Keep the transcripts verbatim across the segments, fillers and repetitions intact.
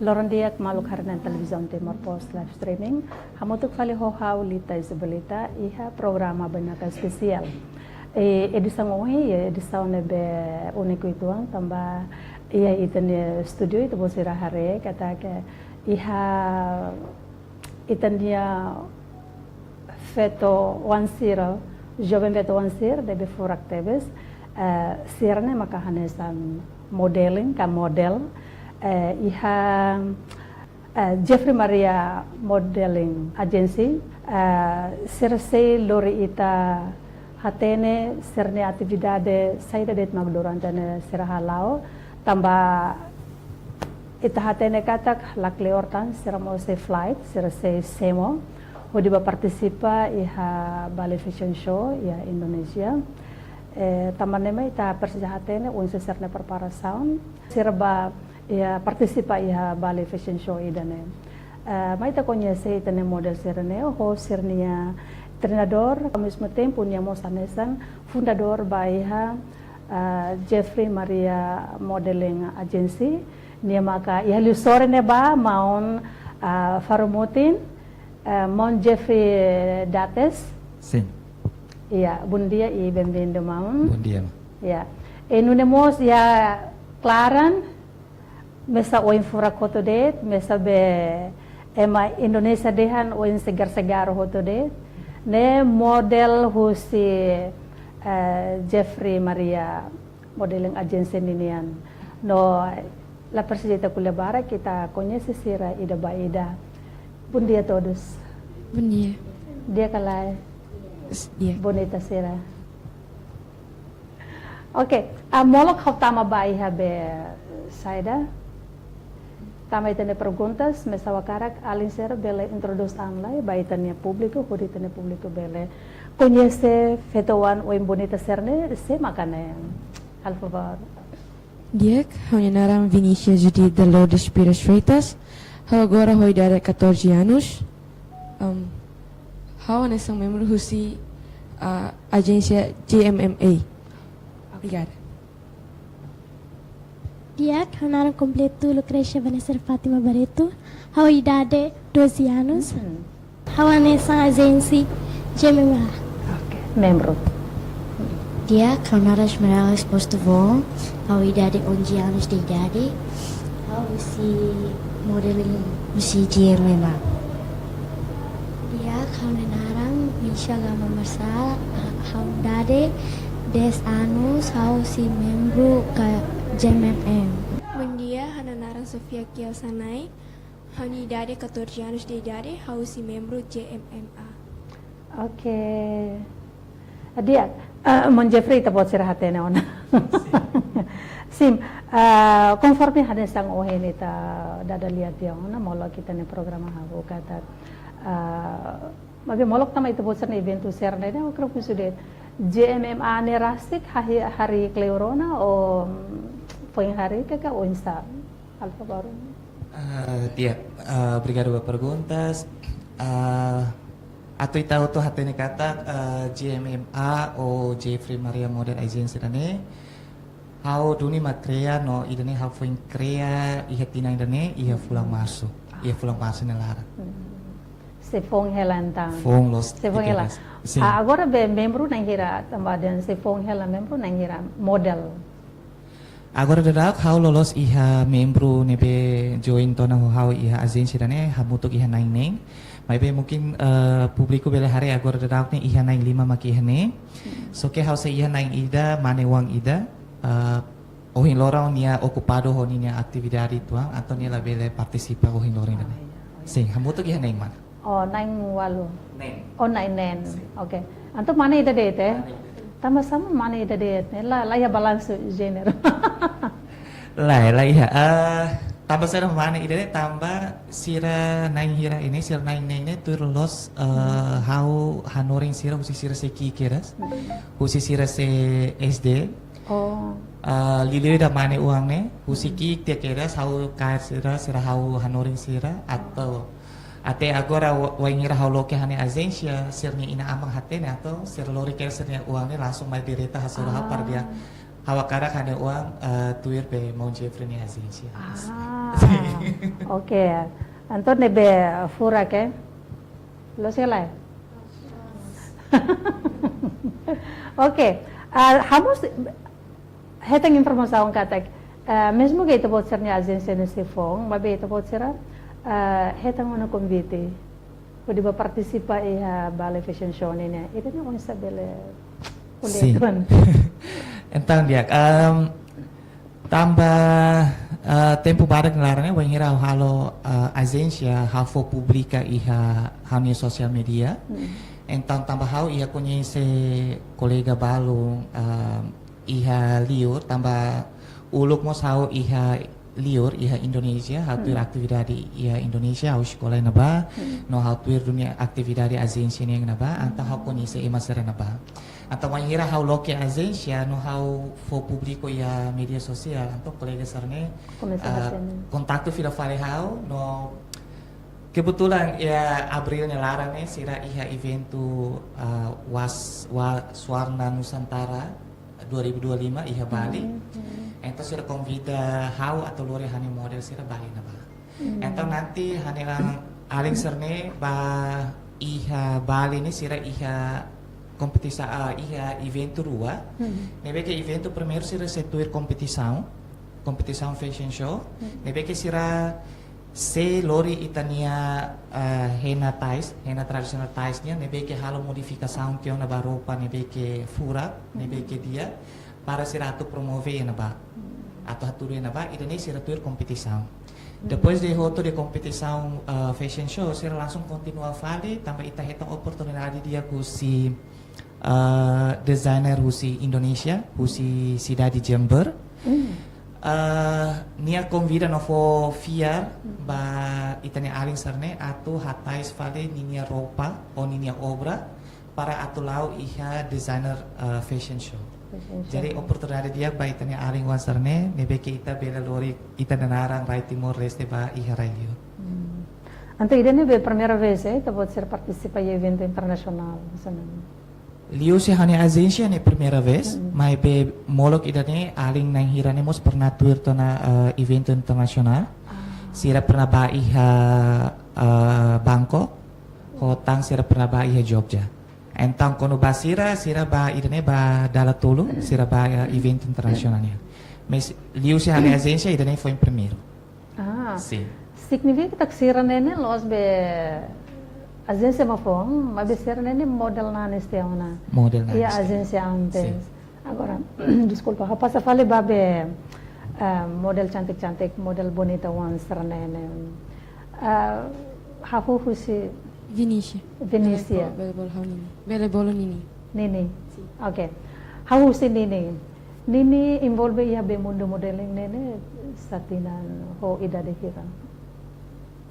Loron di'ak maluk haree-na'in Televizaun Timor Post live streaming. Hamutuk fali ho ha'u Lita Isabelita iha programa bainaka espesiál. I edisaun ohin, i edisaun ne'ebé úniku uitoan, tanba iha ita-nia estúdiu, ita-boot sira haree katak iha ita-nia feto-oan sira, joven feto-oan sira ne'ebé furak tebes, eh, sira-ne'e maka hanesan modeling ka model, eh, iha, eh, Jeffrey Maria Modeling Agency, eh, sira sei lori ita hatene sira-nia atividade saida de'it mak durante ne'e sira hala'o, tanba ita hatene katak lakleur tan sira mós sei flight, sira sei semo, hodi bá partisipa iha Bali Fashion Show iha Indonézia. Eh, tanba ne'e mak ita presiza hatene oinsá sira-nia preparasaun, sira bá iha partisipa iha Bali Fashion Show ida-ne'e. Eh, mai ita koñese ita-nia model sira-ne'e ho sira-nia treinadór, ao mesmo tempo nia mós hanesan fundadór ba iha, eh, Jeffrey Maria Modeling Agency. Nia maka iha liu sorin ne'ebá, maun, eh, Faru Mutin, eh, maun Jeffrey Dates. Sin. Iya, bondia i bem-vindo, maun. Bondia. Iya. I nune'e mós iha klaran, mesak oin furak hotu de'it, mesak be ema Indonézia dehan oin segar-segar hotu de'it. Ne'e model husi, eh, Jeffrey Maria Modeling Agency ninian. No, la presiza ita ko'alia barak, ita koñese sira ida ba ida. Bondia a todos. Bondia. Di'ak ka lae? S-, di'ak. Bonita sira. Oke, ah, molok ha'u tama ba iha be saida. Tama ita-nia perguntas, mesak hakarak alin sira bele introdús an lai ba ita-nia públiku, hodi ita-nia públiku bele koñese feto-oan oin bonita sira-ne'e, sé maka ne'e. Halo favór. Di'ak, ha'u-nia naran Vinicia Judith de Lourdes Pires Freitas. Ha'u agora ho idade catorze anos. Am, ha'u hanesan membru husi, ah, ajénsia J M M A. Obrigada. Di'ak, ha'u naran kompletu Lucrecia Vanessa Fátima Barreto. Ha'u idade doze anos. Hmm. Ha'u hanesan ajénsia J M M A. Oke, membru. Di'ak, ha'u naran Esmeralda Exposto Von. Ha'u idade onze anos de idade. Ha'u husi modeling husi J M M A. Di'ak, ha'u-nia naran Misha Gama Marsa, ha-, ha'u idade dez anos, ha'u husi membru ka J M M A. Bondia, ha'u-nia naran Sofia Kiel Sanai, ha'u-nia idade catorze anos de idade, ha'u husi membru J M M A. Oke. Di'ak, eh, maun Jeffrey, ita-boot sira hatene ona. Sin. Sin, eh, konforme hanesan ohin ita dada lia tiha ona, molok ita-nia programa hahú katak, eh, maibé molok tanba ita-boot sira-nia eventu sira-ne'e, ne'e, ha'u hakarak husu de'it, J M M A ne'e rasik hahi-, harii kleur ona, ou, mm, foin harii ka, ka oinsá? Halo favór. Ah, di'ak, ah, obrigadu ba perguntas. Ah, atu ita hotu hatene katak, ah, J M M A ou Jeffrey Maria Model Agency ida-ne'e, ha'u duni mak kria no ida-ne'e ha'u foin kria iha tinan ida-ne'e, iha fulan Marsu. Iha fulan Marsu nia laran. Hmm. Sei foun hela entaun. Foun loos. Sei foun hela. Sin. Ah, agora be membru na'in hira, tanba dehan sei foun hela, membru na'in hira model? Agora daudaun ha'u loloos iha membru ne'ebé join tiha ona ho ha'u iha ajénsia ida-ne'e hamutuk iha na'in neen. Maibé mungkin, eh, públiku bele haree agora daudaun ne'e iha na'in lima mak iha ne'e. Hmm. Só ke ha'u sei iha na'in ida, mane oan ida, eh, ohin loron nia okupadu ho ninia atividade uitoan, entaun nia labele partisipa ohin loron ida-ne'e. Ah, iya, oh, iya. Sin, hamutuk iha na'in mana? Oh, na'in walu. Neen. Oh, na'in neen. Sin. Oke. Entaun mane ida de'it, eh? Mane ida de'it. Tanba sá mak mane ida de'it, ne'e? La, la iha balansu jéneru. Lae, la iha. Eh, tanba sá mak mane ida de'it, tanba sira na'in hira ne'e, sira na'in neen ne'e tuir loloos, eh, ha'u hanorin sira husi sira sei ki'ik kedas. Hmm. Husi sira sei S D. Oh. Eh, liuliu ida mane oan ne'e, husi ki'ik tiha kedas, ha'u kaer sira, sira ha'u hanorin sira, atu até agora, wa-, wainhira ha'u loke ha'u-nia ajénsia, sira-nia inan-aman hatene atu sira lori kedas sira-nia oan ne'e langsung mai direta hasoru ha'u para dehan, ah, Ha'u hakarak ha'u-nia oan, eh, tuir be maun Jeffrey nia ajénsia. Ah, oke. Entaun ne'ebé furak, eh? Loos ka lae? Oke. Ah, ha'u mós hetan informasaun katak, eh, mezmu ke ita-boot sira-nia ajénsia ne'e sei foun, maibé ita-boot sira, eh, hetan ona konvite hodi bá partisipa iha Bali Fashion Show ne'e, ne'e. Ida-ne'e oinsá bele ko'alia uitoan? Entaun di'ak, ehm, tanba, eh, tempu badak nia laran ne'e, wainhira ha'u halo, eh, ajénsia, ha'u fó publika iha ha'u-nia sosiál media. Hmm. Entaun tanba ha'u iha koñese kolega balu, ehm, iha liur, tanba uluk mós ha'u iha liur, iha Indonézia, ha'u tuir, hmm, atividade iha Indonézia, ha'u eskola iha ne'ebá, hmm, no ha'u tuir duni atividade ajénsia nian iha ne'ebá, entaun ha'u koñese ema sira iha ne'ebá. Entaun wainhira ha'u loke ajénsia, no ha'u fó publika iha media sosiál, entaun kolega sira-ne'e, komesa, ah, bá sira-ne'e kontaktu fila fali ha'u, no kebetulan iha abríl nia laran ne'e, sira iha eventu, ah, Was-, Wa-, Swarna Nusantara, dua ribu dua puluh lima iha Bali. Hmm, hmm. Entaun sira konvida ha'u atu lori ha'u-nia model sira bá iha ne'ebá. Hmm. Entaun nanti ha'u-nia alin sira-ne'e bá iha Bali ne'e sira iha kompetisa-, ah, iha eventu rua. Hmm. Ne'ebé ke eventu primeiru sira sei tuir kompetisaun, kompetisaun fashion show. Hmm. Ne'ebé ke sira sei lori ita-nia, eh, hena Thais, hena tradisionál Thais nian, ne'ebé ke halo modifikasaun tiha ona ba roupa ne'ebé ke furak, ne'ebé ke di'ak, para sira atu promove iha ne'ebá. Atu hatudu iha ne'ebá, ida-ne'e sira tuir kompetisaun. Depois de hotu de kompetisaun, eh, fashion show, sira langsung kontinua fali, tanba ita hetan oportunidade di'ak husi, eh, designer husi Indonézia, husi sidade Jember. Hmm. Eh, nia konvida no fó fiar, hmm, ba ita-nia alin sira-ne'e atu hatais fali ninia roupa, ou ninia obra, para atu la'o iha designer, eh, fashion show. Fashion show. Jadi oportunidade di'ak ba ita-nia alin oan sira-ne'e, ne'ebé ke ita bele lori ita-nia naran rai Timor-Leste bá iha rai liur. Hmm. Entaun ida-ne'e be primeira vez, eh, ita-boot sira partisipa iha eventu internasionál, hanesan ne'e? Liuhusi ha'u-nia ajénsia ne'e primeira vez, hmm, maibé molok ida-ne'e alin na'in hira ne'e mós pernah tuir tiha ona, eh, eventu internasionál. Ah. Sira pernah bá iha, eh, Bangkok, ho tan sira pernah bá iha Jogja. Entaun kuandu ba sira, sira bá ida-ne'e ba dala tolu, sira bá, eh, eventu internasionál nian. Mas liuhusi ha'u-nia ajénsia ida-ne'e foin primeiru. Ah, sin. Signifika katak sira-ne'e ne'e la'ós be ajénsia mak foun, maibé sira-ne'e ne'e model nanis tiha ona. Model nanis tiha ona. Iha ajénsia antes. Sin. Agora, deskulpa, ha'u pasa fali ba be, eh, model cantik-cantik, model bonita oan sira-ne'e ne'e. Eh, hahú husi Vinícia. Vinícia. Bele, bele bolu ha'u Nini. Bele bolu Nini. Nini. Sin. Oke. Hahú husi Nini. Nini envolve iha be mundu modeling ne'e ne'e sá tinan ho idade hira?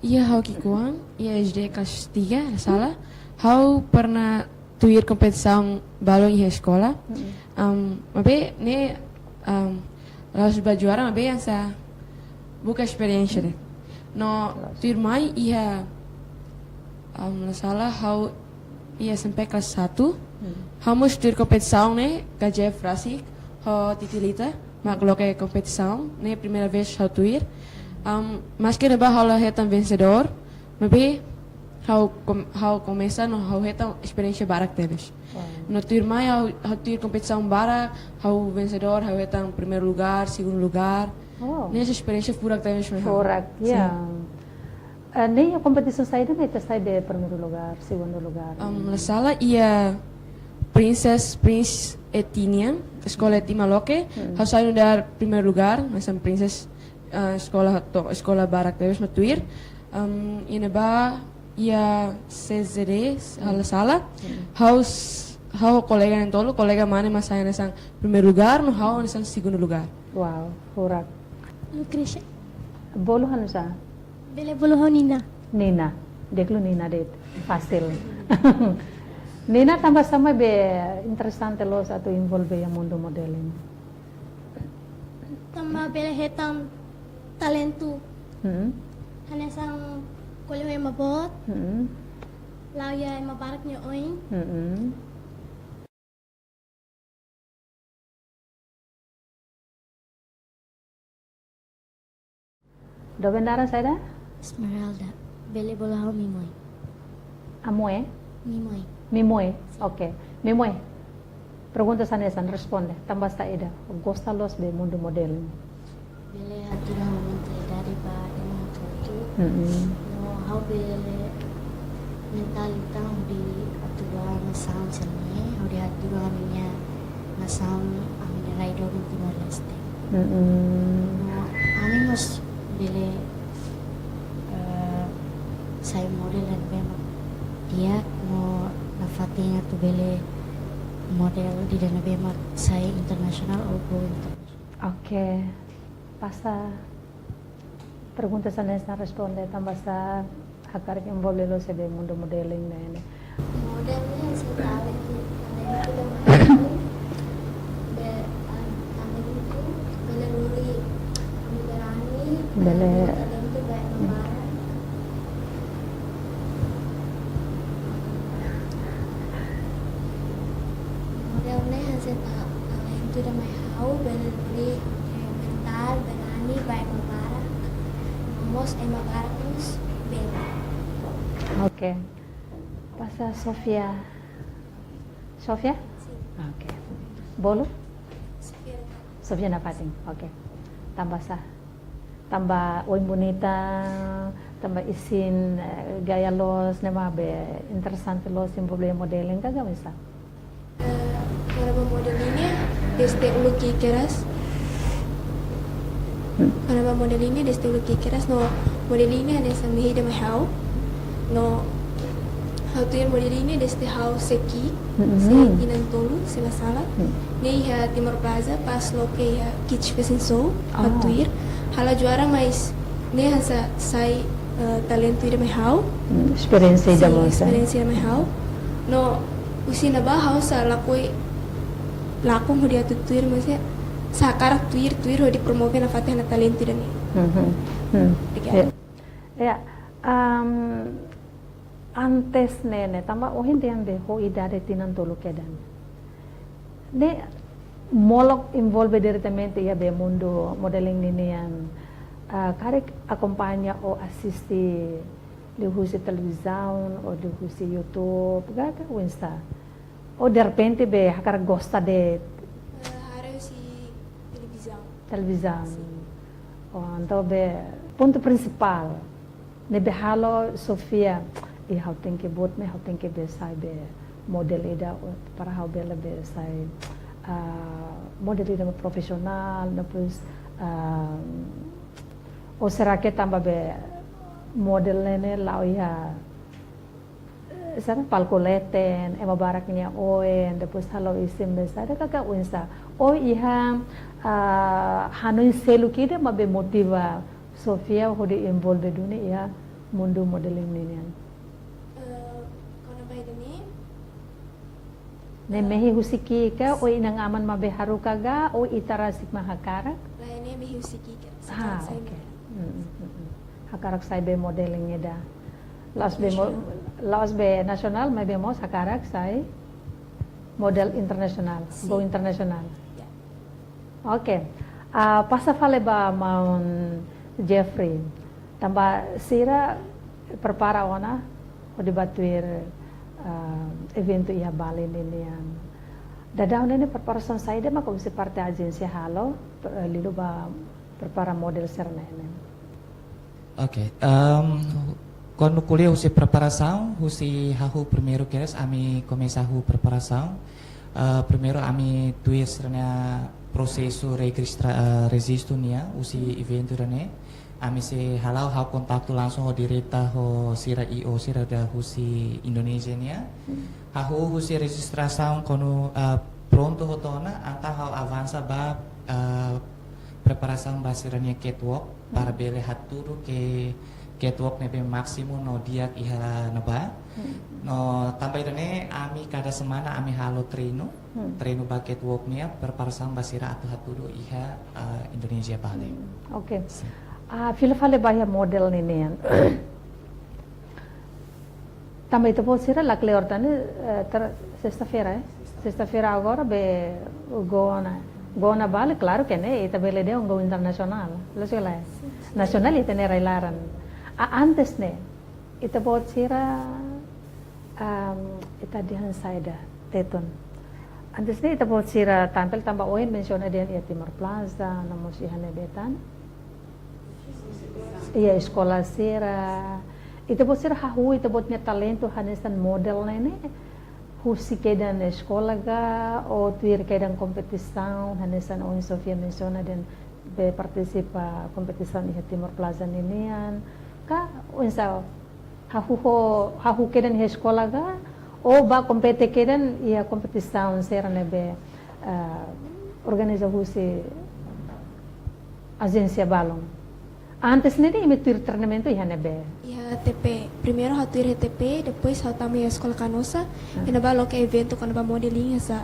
Iha ha'u ki'ikoan, iha S D kelas tiga, sala. Ha'u pernah tuir kompetisaun balun iha eskola. Mm-mm. Am, maibé ne'e, am, la'ós bá juara, maibé hanesan buka esperiénsia de'it. No, loos, tuirmai iha, am, la sala ha'u iha S M P kelas satu. Hmm. Ha'u mós tuir kompetisaun ne'e, K J F rasik, ho Titilita, mak loke kompetisaun, ne'e primeira vez ha'u tuir. Am, maski ne'ebá ha'u la hetan vensedór, maibé ha'u kom-, ha'u komesa no ha'u hetan esperiénsia barak tebes. Wow. No tuirmai ha'u, ha'u tuir kompetisaun barak, ha'u vensedór, ha'u hetan primeiru lugár, segundu lugár. Oh. Ne'e esperiénsia furak tebes mai ha'u. Furak, ya. Sin. Eh, ne'e iha kompetisaun saida mak ita sai be primeiru lugár, segundu lugár? Am, la sala iha Princess, Prince Eti nian, eskola Eti mak loke, hmm, ha'u sai nu'udar primeiru lugár, hanesan Princess, eh, eskola to, eskola barak tebes mak tuir. Am, iha ne'ebá iha C Z D, hmm, la sala. Hmm. Ha'u s-, ha'u kolega na'in-tolu, kolega mane mak sai hanesan primeiru lugár, no ha'u hanesan segundu lugár. Wow, furak. Lucrecia. Bolu ha'u nu'usá? Bele bolu ha'u Nina. Nina. Deklu Nina de'it. Fasil. Nina, tanbasá mak be interesante loos atu envolve iha mundu modeling? Tanba bele hetan talentu. Hmm. Hanesan ko'alia ho ema boot. Hmm. La'o iha ema barak nia oin. Hmm. Doben naran saida? Esmeralda. Bele bolu ha'u Mimoe. Amoe? Mimoe. Mimoe. Oke. Mimoe. Pergunta hanesan, responde. Tanba saida gosta loos be mundu modeling? Bele hatudu ha'u mentalidade ba ema hotu-hotu. Mm-mm. No ha'u bele mentalidade hodi atu ba nasaun sira-ne'e, hodi hatudu ami-nia nasaun, ami-nia rai doben Timor-Leste. Mm-mm. No ami mós bele, eh, sai model ida ne'ebé mak di'ak no nafatin atu bele model ida ne'ebé mak sai internasionál ou go internasionál. Oke. Pasa pergunta hanesan responde tanba sá hakarak envolve loos be mundu modeling ne'e. Model ne'e hanesan talentu, talentu ida mak ha'u, be, ah, talentu bele lori, ami berani, bele. Talentu ba ema barak. Model ne'e hanesan ta-, talentu ida mak ha'u, bele lori, eh, mentál, berani ba ema barak. Mós ema barak mós bele. Oke. Pasa Sofia. Sofia? Sin. Oke. Bolu? Sofia. Sofia nafatin. Oke. Tanba sá? Tanba oin bonita, tanba isin, eh, gaya loos, ne'e mak be interesante loos envolve modeling ka, ka oinsá? Eh, kona-ba modeling ne'e desde uluk kedas. Hmm. Kona-ba modeling ne'e desde uluk kedas, no modeling ne'e hanesan mehi ida mak ha'u. No ha'u tuir modeling ne'e desde ha'u sei ki'ik, Mm-mm. sei tinan tolu, se la sala. Hmm. Ne'e iha Timor Plaza, pas loke iha Kids Fashion Show, Ah. ha'u tuir. Halo juara, mas ne'e hanesan sai, eh, talentu ida mak ha'u. Hmm, esperiénsia ida Sin, mós, eh. esperiénsia ida mak ha'u. No husi ne'ebá ha'u sei lakohi, lakon hodi atu tuir, maksudnya, sei hakarak tuir, tuir hodi promove nafatin ha'u-nia talentu ida-ne'e. Mhm. Hmm. Oke. Ya. Ya, am, antes ne'e, ne'e, tanba ohin dehan be ho idade tinan tolu kedas. Ne'e molok envolve diretamente iha be mundu modeling ninian, ah, karik akompaña ou asiste liuhusi televizaun ou liuhusi YouTube, ka, ka oinsá? Ou derrepente be hakarak gosta de'it? Eh, haree husi televizaun. Televizaun. Sin. Oh, entaun be pontu prinsipál ne'ebé halo Sofia, "Ih, ha'u tenke buat ne'e, ha'u tenke be sai be model ida, ou para ha'u bele be sai, ah, model ida profisionál, depois, ah, ou será que tanba be model ne'e, ne'e la'o iha, eh, saida, palku leten, ema barak nia oin, depois halo isin be saida, ka, ka oinsá?" Ou iha, ah, hanoin seluk ida mak be motiva Sofia hodi envolve duni iha mundu modeling ninian? Eh, kona-ba ida-ne'e, Ne'e mehi husi ki'ik ka, ou inan-aman mak be haruka ka, ou ita rasik mak hakarak? Lae, ne'e mehi husi ki'ik ka. Ah, Hakarak sai oke. model. Mm, mm, mm. Hakarak sai be modeling ida. La'ós be mo-, Nasionál. la'ós be nasionál, maibé mós hakarak sai model internasionál, Sin. go internasionál. Ya. Oke. Ah, pasa fali ba maun Jeffrey. Tanba sira prepara ona hodi bá tuir, ah, eventu iha Bali ninian. Daudaun ne'e preparasaun saida mak husi parte ajénsia halo, pre-, liuliu ba prepara model sira-ne'e? Oke, em, kuandu ko'alia husi preparasaun, husi hahú primeiru kedas ami komesa hahú preparasaun. Eh, primeiru ami tuir sira-nia prosesu registra-, eh, rejistu nian, husi eventu ida-ne'e. Ami sei hala'o ha'u kontaktu langsung ho direta ho sira I O sira ida husi Indonézia nian. Hmm. Hahú husi rejistrasaun kuandu, eh, prontu hotu ona, entaun ha'u avansa ba, eh, preparasaun ba sira-nia catwalk, para Hmm. bele hatudu ke catwalk ne'ebé másimu no di'ak iha ne'ebá. Hmm. No tanba ida-ne'e ami kada semana ami halo treinu. Hmm. Treinu ba catwalk nian, preparasaun ba sira atu hatudu iha, ah, Indonézia, Bali. Hmm. Oke. Sin. Ah, fila fali ba iha model ninian. Tanba ita-boot sira la kleur tan ne'e, eh, ter-, sesta-feira, eh? Sesta-feira agora be go ona. Go ona balu, klaru ke ne'e, ita bele dehan go internasionál. Loos ka lae? Nasionál ita-nia rai-laran. A, antes ne'e, ita-boot sira, am, ita dehan saida, Tetun. Antes ne'e ita-boot sira tampil tanba ohin mensiona dehan iha Timor Plaza, no mós iha ne'ebé tan. Iha eskola sira. Ita-boot sira hahú ita-boot nia talentu hanesan model ne'e ne'e. Husi kedan eskola ka, ou tuir kedan kompetisaun, hanesan ohin Sofia mensiona dehan be partisipa kompetisaun iha Timor Plaza ninian. Ka, oinsá, hahú ho, hahú kedan iha eskola ka, ou bá kompete kedan iha kompetisaun sira ne'ebé, ah, organiza husi ajénsia balun. Antes ne'e imi tuir treinamentu iha ne'ebé? Iha T P. Primeiru ha'u tuir iha T P, depois ha'u tama iha Eskola Canossa, ah, iha ne'ebá loke eventu kona-ba modeling hanesan,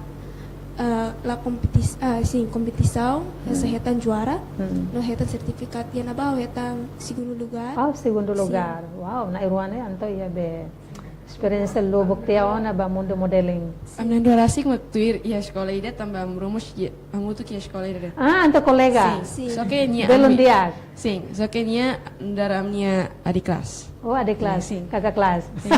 ah, la kompetis-, ah, sin, kompetisaun, hanesan, hmm, hetan juara, hmm, no hetan sertifikatu, iha ne'ebá ha'u hetan segundu lugár. Oh, segundu, sin, lugár. Wow, na'in-rua ne'e entaun iha be esperiénsia lubuk tiha ona ba mundu modeling. Sin. Ami na'in-rua rasik mak tuir iha eskola ida tanba ami rua mós iha, hamutuk iha eskola ida. Ah, entaun kolega? Sin. Sin. Só ke nia, belun ami, di'ak. Sin, só ke nia nu'udar ami-nia adik kelas. Oh, adik kelas. Sin. Kakak kelas. Sin.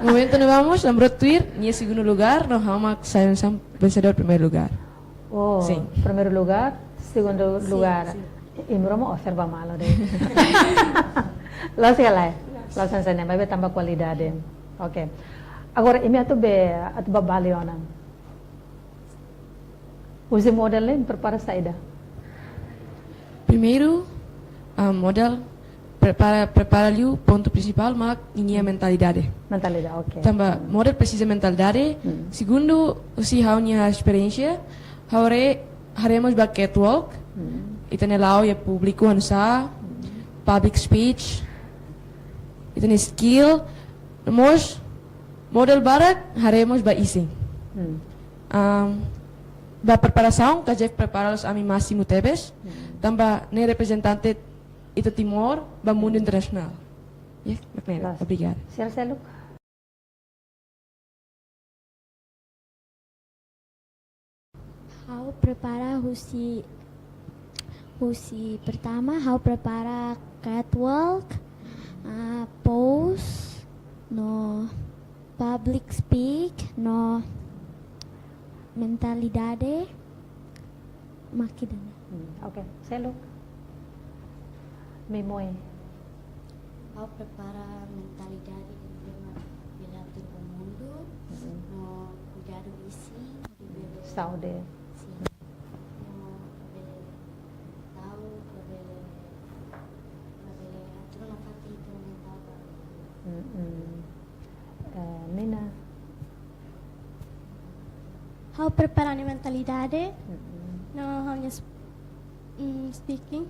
Momentu ne'ebá mós, ami rua tuir, nia segundu lugár, no ha'u mak sai hanesan vensedór primeiru lugár. Oh, sin, primeiru lugár, segundu, sin, lugár. Sin. Imi rua mak ofer ba malu de'it. Loos ka lae? Loos. Loos hanesan ne'e, maibé tanba kualidade. Oke. Agora, imi atu be, atu bá Bali ona. Husi model ne'e prepara saida? Primeiru, ah, model prepara, prepara liu pontu prinsipál mak ninia mentalidade. Mentalidade, oke. Tanba model presiza mentalidade. Hmm. Segundu, husi ha'u-nia esperiénsia, ha'u haree, haree mós ba catwalk. Hmm. Ita-nia la'o iha públiku oinsá, hmm, public speech, ita-nia skill, mós model barak haree mós ba isin. Hmm. Am, ba preparasaun, KJF prepara loos ami másimu tebes, hmm, tanba ne'e reprezentante ita Timor ba mundu, hmm, internasionál. Ya, mak ne'e. Loos. Obrigada. Sira seluk? Ha'u prepara husi, husi pertama, ha'u prepara catwalk, ah, pose, no public speak, no mentalidade, mak ida-ne'e. Hmm, oke, seluk. Mimoe. Ha'u prepara mentalidade ida-ne'ebé mak bele hatudu ba mundu, hmm, no kuidadu isin, hodi bele, saúde. Sin. No bele tau, bele, bele hatudu nafatin ita-nia mentál ba. Mm-mm. Eh, Nina? Ha'u prepara ha'u-nia mentalidade, mm-mm, no ha'u-nia sp-, mm, speaking.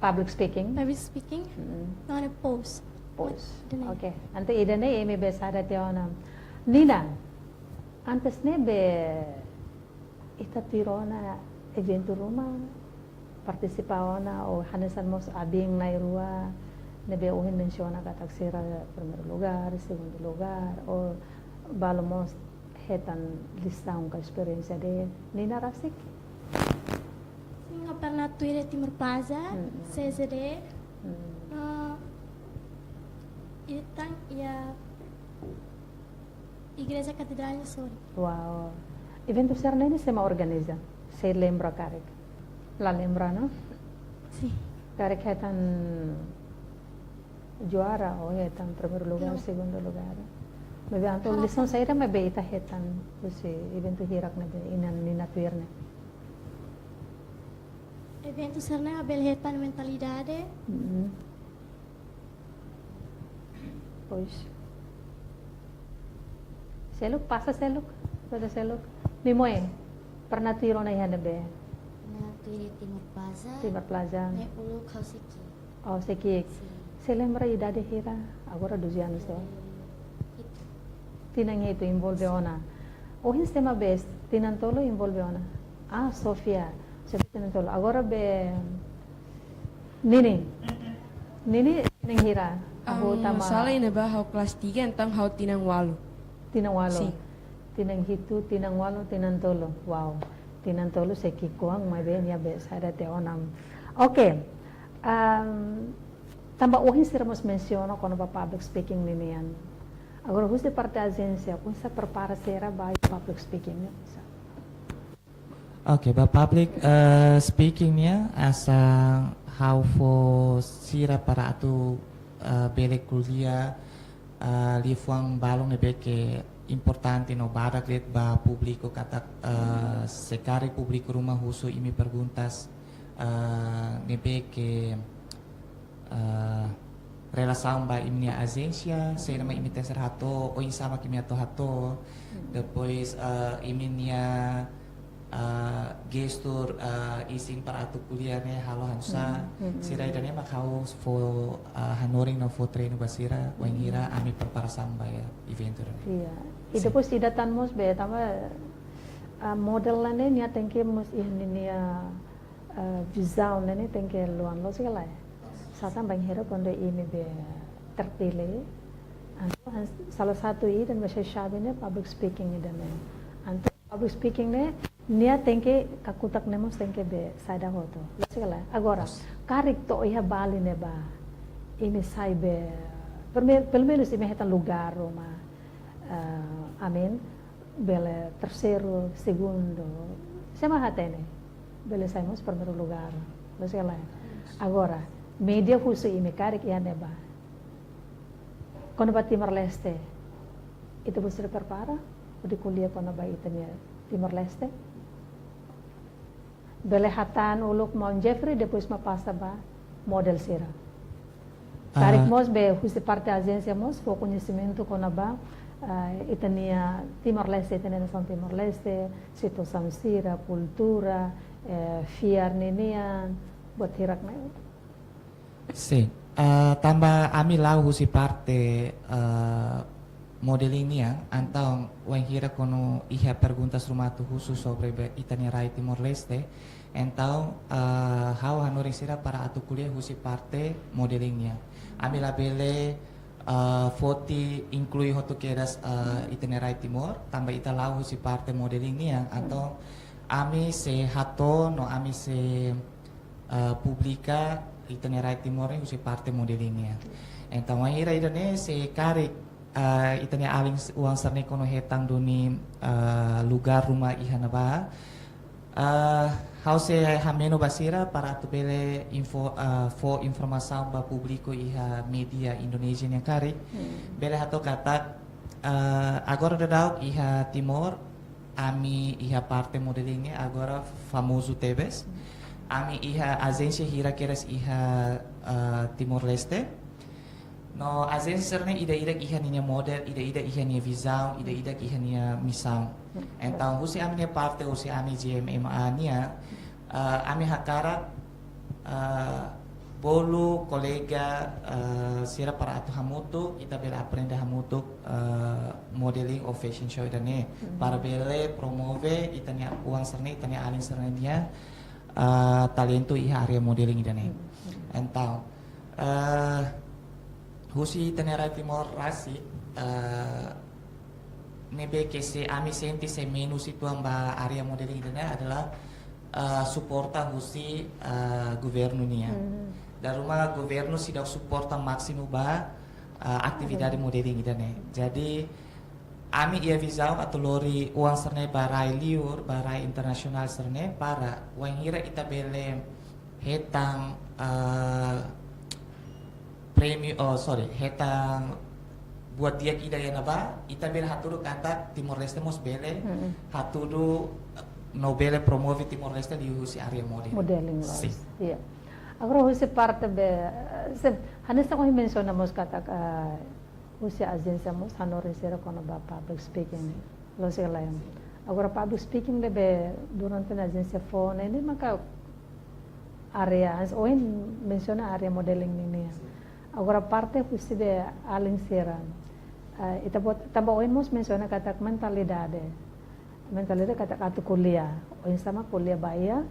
Public speaking? Public speaking. Mm-mm. No ha'u-nia pose. Pose. Mak ida-ne'e. Oke. Entaun ida-ne'e imi be sada tiha ona. Nina, antes ne'ebé ita tuir ona eventu ruma, partisipa ona, ou hanesan mós abin na'in-rua ne'ebé ohin mensiona katak sira primeiru lugár, segundu lugár, ou balu mós hetan lisaun ka esperiénsia de'it, Nina rasik? Sin, ha'u pernah tuir iha Timor Plaza, mm-mm, C Z D. Mm. No, ita iha Igreja Katedrál nia sorin. Wow. Eventu sira-ne'e sé mak organiza? Sé lembra karik? La lembra, no? Sin. Karik hetan juara, ou hetan primeiru lugár, no, segundu lugár? Maibé entaun, ah, lisaun saida mak be ita hetan husi eventu hirak ne'ebé Nina, Nina tuir ne'e? Eventu sira-ne'e bele hetan mentalidade. Mm-mm. Pois. Seluk, pasa seluk. Pasa seluk. Mimoe, pernah tuir ona iha ne'ebé? Pernah tuir iha Timor Plaza. Timor Plaza. Ne'e uluk ha'u sei ki'ik. Oh, sei ki'ik. Sin. Sei lembra idade hira? Agora doze anos, oh. Eh, hitu. Tinan hitu envolve ona. Ohin sé mak be tinan tolu envolve ona? Ah, Sofia. Sofia tinan tolu. Agora be Nini. Nini tinan hira? Ah, ha'u tama. Sala iha ne'ebá ha'u kelas tiga, entaun ha'u tinan ualu. Tinan ualu. Sin. Tinan hitu, tinan ualu, tinan tolu. Wow. tinan tolu sei ki'ikoan, maibé nia be saida tiha oan. Oke. Em, tanba ohin sira mós mensiona kona-ba public speaking ninian. Agora husi parte ajénsia, oinsá prepara sira ba public speaking ne'e? Oke, ba public, eh, speaking nian, hanesan ha'u fó sira para atu, eh, bele ko'alia, eh, liafuan balun ne'ebé ke importante no badak de'it ba públiku katak, eh, se karik públiku ruma husu imi perguntas, eh, ne'ebé ke, eh, relasaun ba imi-nia ajénsia, saida mak imi tenke hato'o, oinsá mak imi atu hato'o, depois, eh, imi-nia, eh, gestur, eh, isin para atu ko'alia ne'e halo hanesan sá, sira ida-ne'e mak ha'u fó, eh, hanorin no fó treinu ba sira, wainhira ami preparasaun ba iha eventu ne'e. Iya. I depois ida tan mós be, tanba, eh, model ne'e nia tenke mós iha ninia, eh, vizaun ne'e tenke luan loos ka lae. Sá tan bainhira kuandu imi be terpilih, entaun salah satu ida ne'ebé xave ne'e public speaking ida-ne'e. Entaun public speaking ne'e nia tenke kakutak ne'e mós tenke be saida hotu. Loos ka lae. Agora, karik to'o iha Bali ne'ebá, imi sai be, perme-, pelumenus imi hetan lugár ruma, eh, amen, bele terseiru, segundu, sé mak hatene, bele sai mós primeiru lugár. Loos ka lae. Agora, média husu imi karik iha ne'ebá. Kona-ba Timor-Leste, ita-boot sira prepara hodi ko'alia kona-ba ita-nia Timor-Leste? Bele hatán uluk maun Jeffrey, depois mak pasa ba model sira. Karik mós be husi parte ajénsia mós fó koñesimentu kona-ba, eh, ita-nia Timor-Leste, ita-nia nasaun Timor-Leste, situasaun sira, kultura, eh, fiar ninian, buat hirak ne'e. Sin. Eh, tanba ami la'o husi parte, eh, modeling nian, entaun wainhira kuandu iha perguntas ruma atu husu sobre be ita-nia rai Timor-Leste, entaun, eh, ha'u hanorin sira para atu ko'alia husi parte modeling nian. Ami labele, eh, foti inklui hotu kedas, eh, ita-nia rai Timor, tanba ita la'o husi parte modeling nian, entaun ami sei hato'o no ami sei, eh, publika ita-nia rai Timor ne'e husi parte modeling nian. Entaun, wainhira ida-ne'e se karik, eh, ita-nia alin s-, oan sira-ne'e kuandu hetan duni, eh, lugár ruma iha ne'ebá, eh, ha'u sei hameno ba sira para atu bele info, eh, fó informasaun ba públiku iha média Indonézia nian karik. Bele hato'o katak, eh, agora daudaun iha Timor, ami iha parte modeling ne'e agora famozu tebes. Ami iha ajénsia hira kedas iha, eh, Timor-Leste. No ajénsia sira-ne'e ida-idak iha ninia model, ida-idak iha nia vizaun, ida-idak iha nia misaun. Entaun, husi ami-nia parte, husi ami G M M A nian, eh, ami hakarak, eh, bolu kolega, eh, sira para atu hamutuk, ita bele aprende hamutuk, eh, modeling ou fashion show ida-ne'e. Para bele promove ita-nia oan sira-ne'e, ita-nia alin sira-ne'e nia, eh, talentu iha área modeling ida-ne'e. Entaun, eh, husi ita-nia rai Timor rasik, eh, ne'ebé ke se ami sente sei menus uitoan ba área modeling ida-ne'e adalah, eh, suporta husi, eh, governu nian. Dala ruma governu seidauk suporta másimu ba, eh, atividade modeling ida-ne'e. Jadi, ami iha vizaun atu lori oan sira-ne'e ba rai liur, ba rai internasionál sira-ne'e para wainhira ita bele hetan, eh, prémiu, oh, sorry, hetan buat di'ak ida iha ne'ebá, ita bele hatudu katak Timor-Leste mós bele hatudu, eh, no bele promove Timor-Leste liuhusi área modeling. Modeling, sin. Iya. Agora husi parte be, eh, sin, hanesan ohin mensiona mós katak, eh, husi ajénsia mós hanorin sira kona-ba public speaking. Loos ka lae. Agora public speaking ne'ebé durante ne'e ajénsia fó ne'e, ne'e maka área, hanesan ohin mensiona área modeling ninian. Agora parte husi be alin sira. Eh, ita-boot, tanba ohin mós mensiona katak mentalidade. Mentalidade katak atu ko'alia. Oinsá mak ko'alia ba iha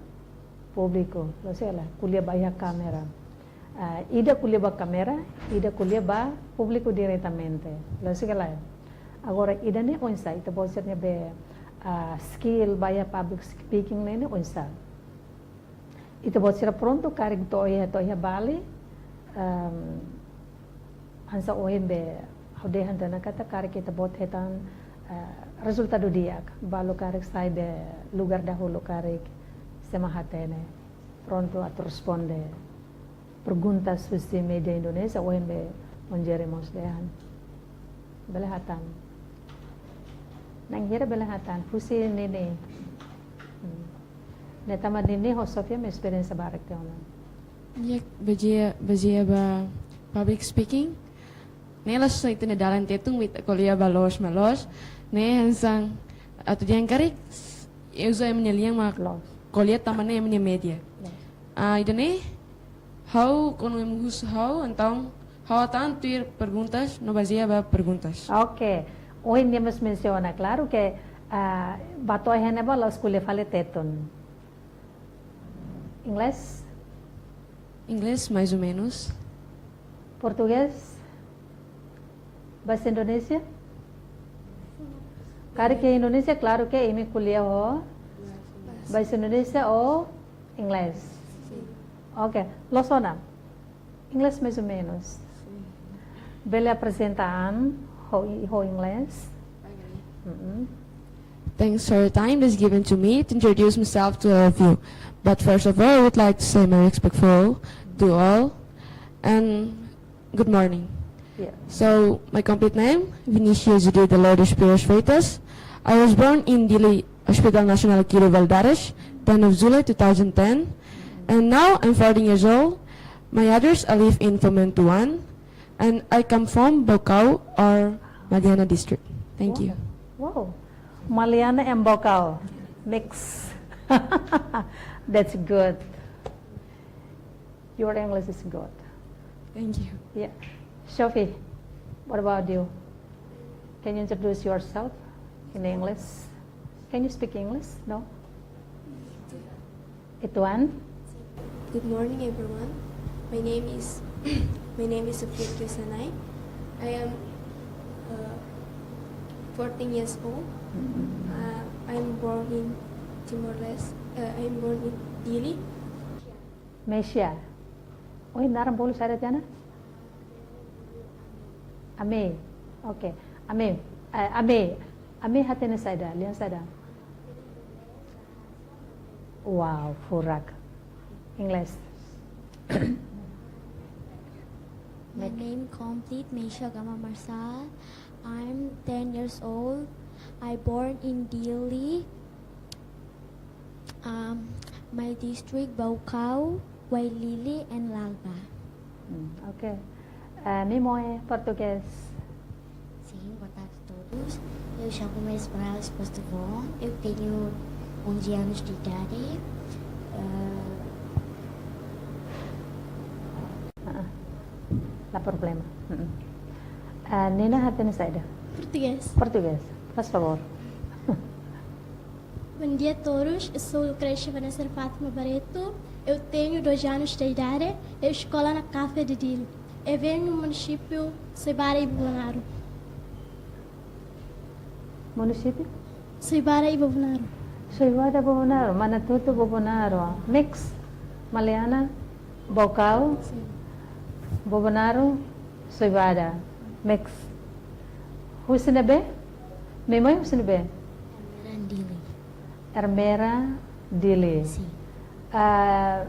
públiku. Loos ka lae, ko'alia ba iha kámera. Ah, ida ko'alia ba kámera, ida ko'alia ba públiku diretamente. Loos ka lae. Agora, ida-ne'e oinsá, ita-boot sira-nia be, ah, skill ba iha public speaking ne'e ne'e oinsá. Ita-boot sira prontu karik to'o iha, to'o iha Bali, ehm, hanesan ohin be ha'u dehan tiha ona katak karik ita-boot hetan, eh, rezultadu di'ak, balu karik sai be lugar dahulu karik sé mak hatene. Prontu atu responde perguntas husi média Indonézia, ohin be Mon Jerry mós dehan. Bele hatán. Na'in hira bele hatán, husi Nini. Hmm. Ne'e tanba Nini ho Sofia mak esperiénsia barak tiha ona. Ya, bazeia, bazeia ba public speaking. Ne'e la'ós ita-nia dalan Tetun, ita ko'alia ba loos mak loos. Ne'e hanesan atu dehan karik, uza ema nia lian mak loos. Ko'alia tanba ne'e ema nia média. Loos. Ah, ida-ne'e, ha'u, kuandu ema husu ha'u, entaun ha'u atu tuir perguntas, no bazeia ba perguntas. Oke. Ohin nia mós mensiona, klaru ke, ah, ba to'o iha ne'ebá la'ós ko'alia fali Tetun. Inglés? Inglés, mais ou menos. Portugés? Bahasa Indonesia? Karik iha Indonézia, klaru ke imi ko'alia ho bahasa Indonesia ou inglés. Sin. Oke, loos ona. Inglés mais ou menos. Sin. Bele aprezenta an ho, ho inglés. Oke. Mm-mm. Thanks for your time that's given to me to introduce myself to all of you. But first of all, I would like to say my respectful to all and good morning. Yeah. So, my complete name, Vinicio Judy de Lourdes Pires Freitas. I was born in Dili Hospital Nasional Kido Valadares, ten of July two thousand ten. And now I'm fourteen years old. My address, I live in Fomento one, and I come from Baucau or Maliana district. Thank you. Wow. Wow. Maliana and Baucau. Mix. That's good. Your English is good. Thank you. Yeah. Sophie, what about you? Can you introduce yourself in English? Can you speak English? No? Ituan? Good morning, everyone. My name is, my name is Sophia Kyosanai. I am, uh, fourteen years old. Uh, I'm born in Timor-Leste. Uh, I'm born in Dili. Mesia. Ohin naran bolu saida tiha ona? Ame. Oke. Ame. Eh, Ame. Ame hatene saida, lian saida? Wow, furak. Inglés. My name complete, Meisha Gama Marsal. I'm ten years old. I born in Dili. Um, my district, Baucau, Wailili, and Lalba. Hmm, oke. Eh, Mimoe, portugés. Sim, boa tarde a todos. Eu chamo-me Esmeralda Costa Von, eu tenho onze anos de idade. Ah, Ah, la problema. Mm-mm. Ah, Nina hatene saida? Portugés. Portugés, faz favor. Bom dia a todos, eu sou Lucrécia Vanessa Fátima Barreto, eu tenho dois anos de idade, eu escola na Café de Dili. Eu venho do município Soibada e Bobonaro. Munisípiu? Soibada e Bobonaro. Soibada, Bobonaro, Manatuto, Bobonaro. Mix. Maliana, Baucau, sim, Bobonaro, Soibada. Mix. Husi ne'ebé? Mimoe husi ne'ebé? Ermera Dili. Ermera Dili. Sim. Ah,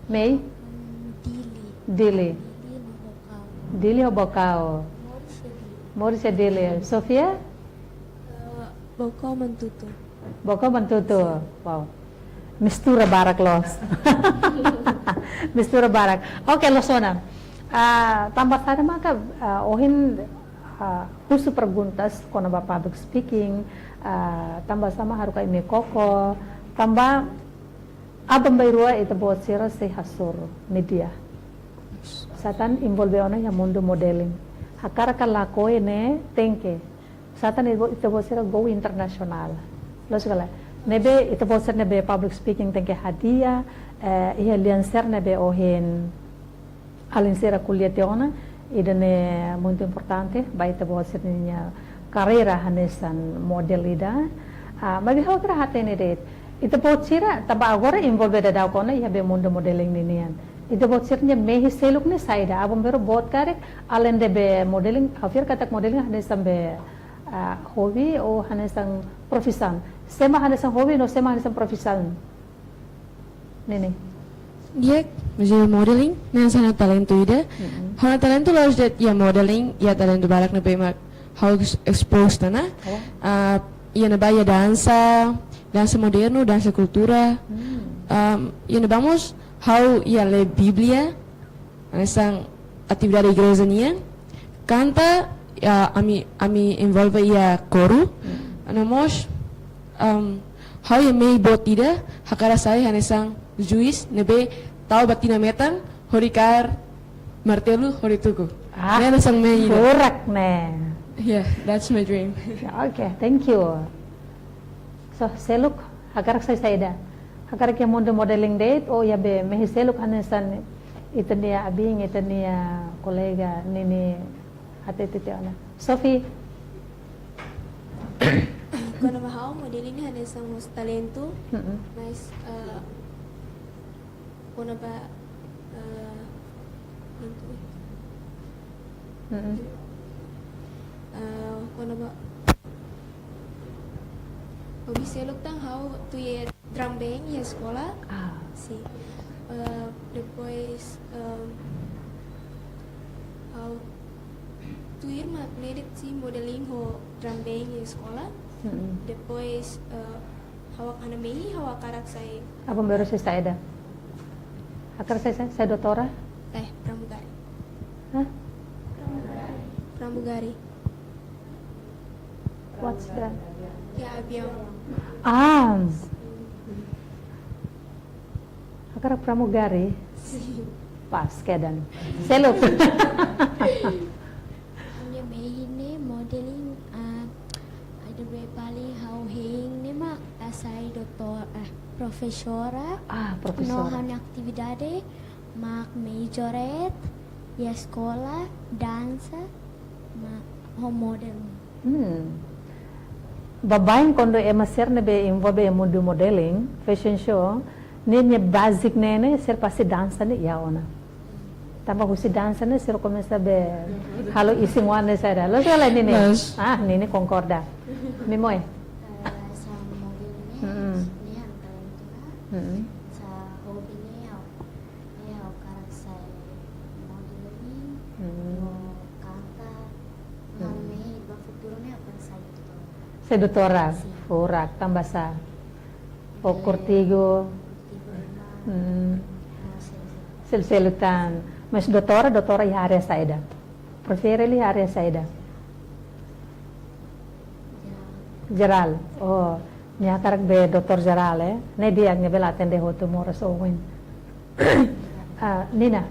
Mei? Mm, Dili. Dili. Dili no Baucau. Dili ho Baucau. Moris iha Dili. Moris iha Dili. Sofia? Eh, Baucau Manatuto. Baucau Manatuto. Wow. Mistura barak loos. Mistura barak. Oke, loos ona. Ah, tanba saida maka, ah, ohin, ah, husu perguntas kona-ba public speaking, ah, tanba sá mak haruka imi koko, tanba aban-bainrua ita-boot sira sei hasoru média. Sá tan envolve ona iha mundu modeling. Hakarak ka lakohi ne'e tenke. Sá tan ita-boot sira go internasionál. Loos ka lae? Ne'ebé ita-boot sira ne'ebé public speaking tenke hadi'a, eh, iha lian sira ne'ebé ohin alin sira ko'alia tiha ona, Ida-ne'e muito importante ba ita-boot sira-nia karreira hanesan model ida. Ah, maibé ha'u hakarak hatene de'it. Ita-boot sira tanba agora envolve dadauk ona iha be mundu modeling ninian. Ita-boot sira-nia mehi seluk ne'e saida? Aban-bainrua boot karik, alende be modeling, ha'u fiar katak modeling hanesan be, ah, hobi ou hanesan profisaun? Sé mak hanesan hobi no sé mak hanesan profisaun? Nini. Di'ak, maibé modeling ne'e hanesan talentu ida. Mm-mm. Ha'u-nia talentu la'ós de'it iha modeling, iha talentu barak ne'ebé mak ha'u ex-, expose tiha ona. Oh. Ah, iha ne'ebá iha dansa, dansa modernu, dansa kultura. Mm. Am, iha ne'ebá mós ha'u iha lee Bíblia, hanesan atividade igreja nian. Kanta, ya, ami, ami envolve iha koru. Mm. No mós, am, ha'u-nia mehi boot ida hakarak sai hanesan juís ne'ebé tau ba tinan metan hodi kaer martelu hodi tuku. Ah, ne'e hanesan mehi ida. Furak ne'e. Yeah, that's my dream. Okay, thank you. So, seluk, hakarak sai saida? Hakarak iha mundu modeling de'it, ou iha be mehi seluk hanesan ita-nia abin, ita-nia kolega Nini hatete tiha ona? Sophie. Kona-ba ha'u, modeling ne'e hanesan mós talentu, Mm-mm. mas, eh, kona-ba, eh, itu. Mm-mm. Eh, kona-ba hobi seluk tan ha'u tuir drum band iha eskola. Ah. Sin. Eh, depois, eh, ha'u tuir mak ne'e de'it sin, modeling ho drum band iha eskola. Mm-mm. Depois, eh, ha'u hakarak mehi, ha'u hakarak sai. Aban-bainrua sai saida? Hakarak sai, sai, sai doutora? Eh, pramugari. Hah? Pramugari. What's that? Ya, aviaun. Ah. Hakarak pramugari. Sin. Pas, kedan. Seluk. Ha'u-nia mehi ne'e modeling, ah, ada be pali ha'u hein ne'e mak, ah, sai doutor, ah, profesora. Ah, profesora. No ha'u-nia atividade mak majoret iha eskola, dansa, mak ho model. Hmm. Baibain kuandu ema sira ne'ebé envolve iha mundu modeling, fashion show, ninia basic ne'e ne'e, sira pasti dansa ne'e iha ona. Tanba husi dansa ne'e sira komesa be halo isin-oan ne'e saida. Loos ka lae, Nini? Loos. Ah, Nini konkorda. Mimoe? Eh, hanesan model ne'e, Mm-mm. ne'e ha'u-nia talentu ona. Mm-mm. Hanesan hobi ne'e ha'u, ne'e ha'u hakarak sai model ne'e, Mm. no kanta, Mm. ha'u-nia mehi ba futuru ne'e ha'u hakarak sai doutora. Sai doutora? Sin. Furak, tanbasá? Fó Eh, kortigu. Kortigu ema. Hmm. Ah, sin, sin. Sel-, seluk tan. Mas doutora, doutora iha área saida? Prefere liu área saida? Jerál. Jerál. Oh, nia hakarak be doutór jerál, eh? Ne'e di'ak, nia bele atende hotu moras oin. Ah, Nina?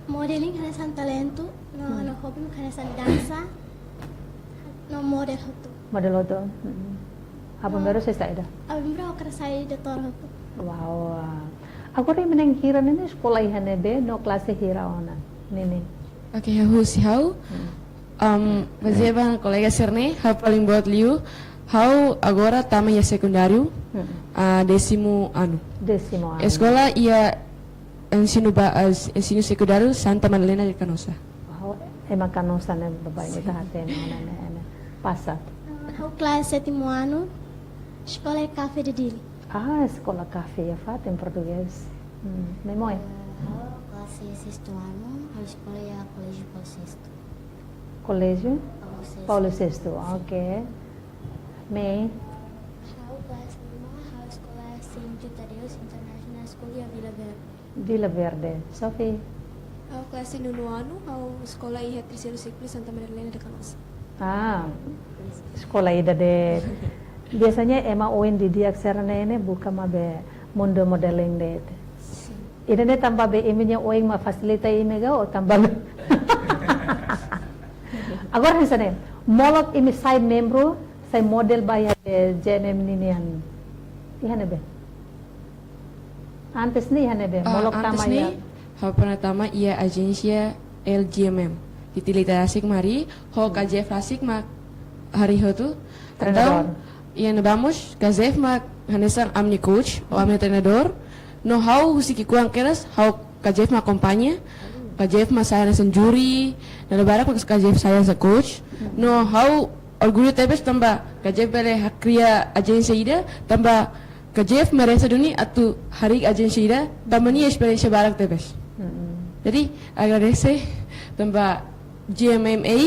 Modeling hanesan talentu, no, Hmm. no hobi mak hanesan dansa, no model hotu. Model hotu. Hmm. Aban-bainrua sai saida? Aban-bainrua hakarak sai doutór hotu. Wow. Agora imi na'in hira ne'e eskola iha ne'ebé no klase hira ona, Nini? Oke, husi ha'u. Hmm. Am, bazeia ba kolega sira-ne'e, ha'u paling boot liu. Ha'u agora tama iha sekundáriu, Hmm. ah, décimo ano. Décimo ano. Eskola iha ensinu ba-, ah, ensinu sekundáriu Santa Madalena de Canossa. Oh, ema Canossa ne'e baibain ita hatene ona ne'e, ne'e. Pasa. Ah, ha'u klase sétimo ano, eskola iha Café de Dili. Ah, eskola Café, iha fatin portugés. Hmm, Mimoe? Eh, ha'u klase sestu ano, ha'u eskola iha Colégio Paulo Sexto. Colégio? Paulo Sexto. Paulo Sexto, Sin. Ok. Mei? Ha'u klase lima, ha'u eskola Saint Jude Thaddeus International School iha Vila Verde. Vila Verde. Sophie? Ha'u klase nonu ano, ha'u eskola iha terseiru siklu Santa Madalena de Canossa. Ah, eskola ida de'it. Biasanya ema oin didi'ak sira-ne'e ne'e buka mak be mundu modeling de'it. Sin. Ida-ne'e tanba be imi-nia oin mak fasilita imi ka, ou tanba be? Agora hanesan ne'e, molok imi sai membru, sai model ba iha be J N M ninian. Iha ne'ebé? Antes ne'e iha ne'ebé? Ah, molok antes tama ne'e, iha? Ha'u pernah tama iha ajénsia L G M M. Jadi ita rasik mak harii, ho Kak Jeff rasik mak harii hotu. Treinadór. Entaun, iha ne'ebá mós, Kak Jeff mak hanesan ami-nia coach, ou ami-nia treinadór. No ha'u husi ki'ikoan kedas, ha'u Kak Jeff mak akompaña, Kak Jeff mak sai hanesan júri, no dala barak mak Kak Jeff sai hanesan coach. No ha'u orgullu tebes tanba Kak Jeff bele hakria ajénsia ida, tanba Kak Jeff merese duni atu harii ajénsia ida, tanba nia esperiénsia barak tebes. Mm-mm. Jadi, agradese tanba G M M A,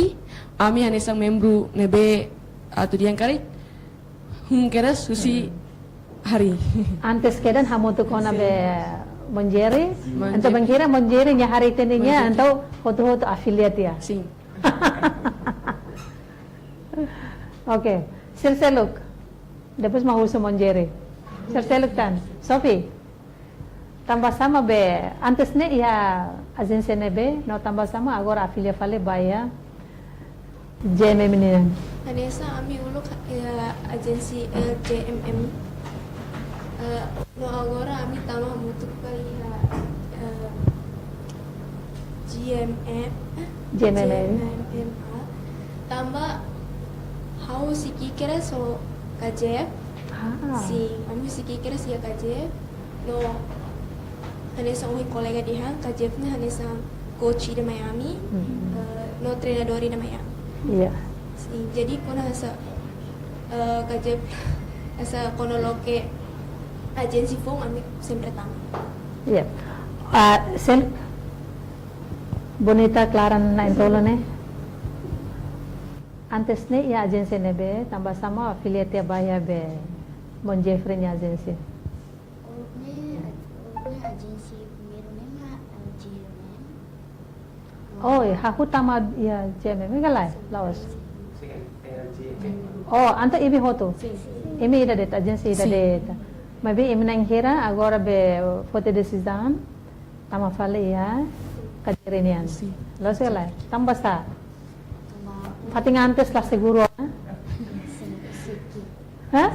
ami hanesan membru ne'ebé atu dehan karik, hun kedas husi harii. Antes kedan hamutuk kona-ba Monjeri, Monjeri. Entaun bainhira Monjeri nia harii ita-nian, Monjeri. Entaun hotu-hotu afiliadu tiha. Sin. Oke, sira seluk. Depois mak husu Monjeri. Sira seluk tan. Sophie. Tanbasá mak be, antes ne'e iha ajénsia ne'ebé, no tanbasá mak agora afilia fali ba iha G M M nian. Hanesan ami uluk, eh, ajénsia, eh, G M M. Eh, no agora ami tama hamutuk ba iha, eh, G M M, eh, G M M. G M M A. Tanba ha'u husi ki'ik kedas ho Kak Jeff. Ah. Sin, ami husi ki'ik kedas iha Kak Jeff. No, hanesan ohin kolega dehan, Kak Jeff ne'e hanesan coach ida mai ami, Mm-hmm. eh, no treinadór ida mai ami. Iya. Sin, jadi kona hanesan, eh, Kak Jeff hanesan kona loke ajénsia foun, ami sempre tama. Iya. Ah, sen-, Bonita Clara na'in-tolu ne'e. Antes ne'e iha ajénsia ne'ebé, tanbasá mak afilia tiha ba iha be Mon Jeffrey nia ajénsia. Oh, ne'e, oh, ne'e ajénsia primeiru ne'e mak, eh, G M M. Oh, iha hahú tama iha G M M, iha ka lae, la'ós? Oh, entaun imi hotu? Sin. Imi ida de'it, ajénsia ida Sin. de'it. Maibé imi na'in hira, agora be foti desizaun tama fali iha Kak Jeffrey nian. Sin. La'ós ka lae? Tanbasá? Fatin antes la seguru, ha? Ha?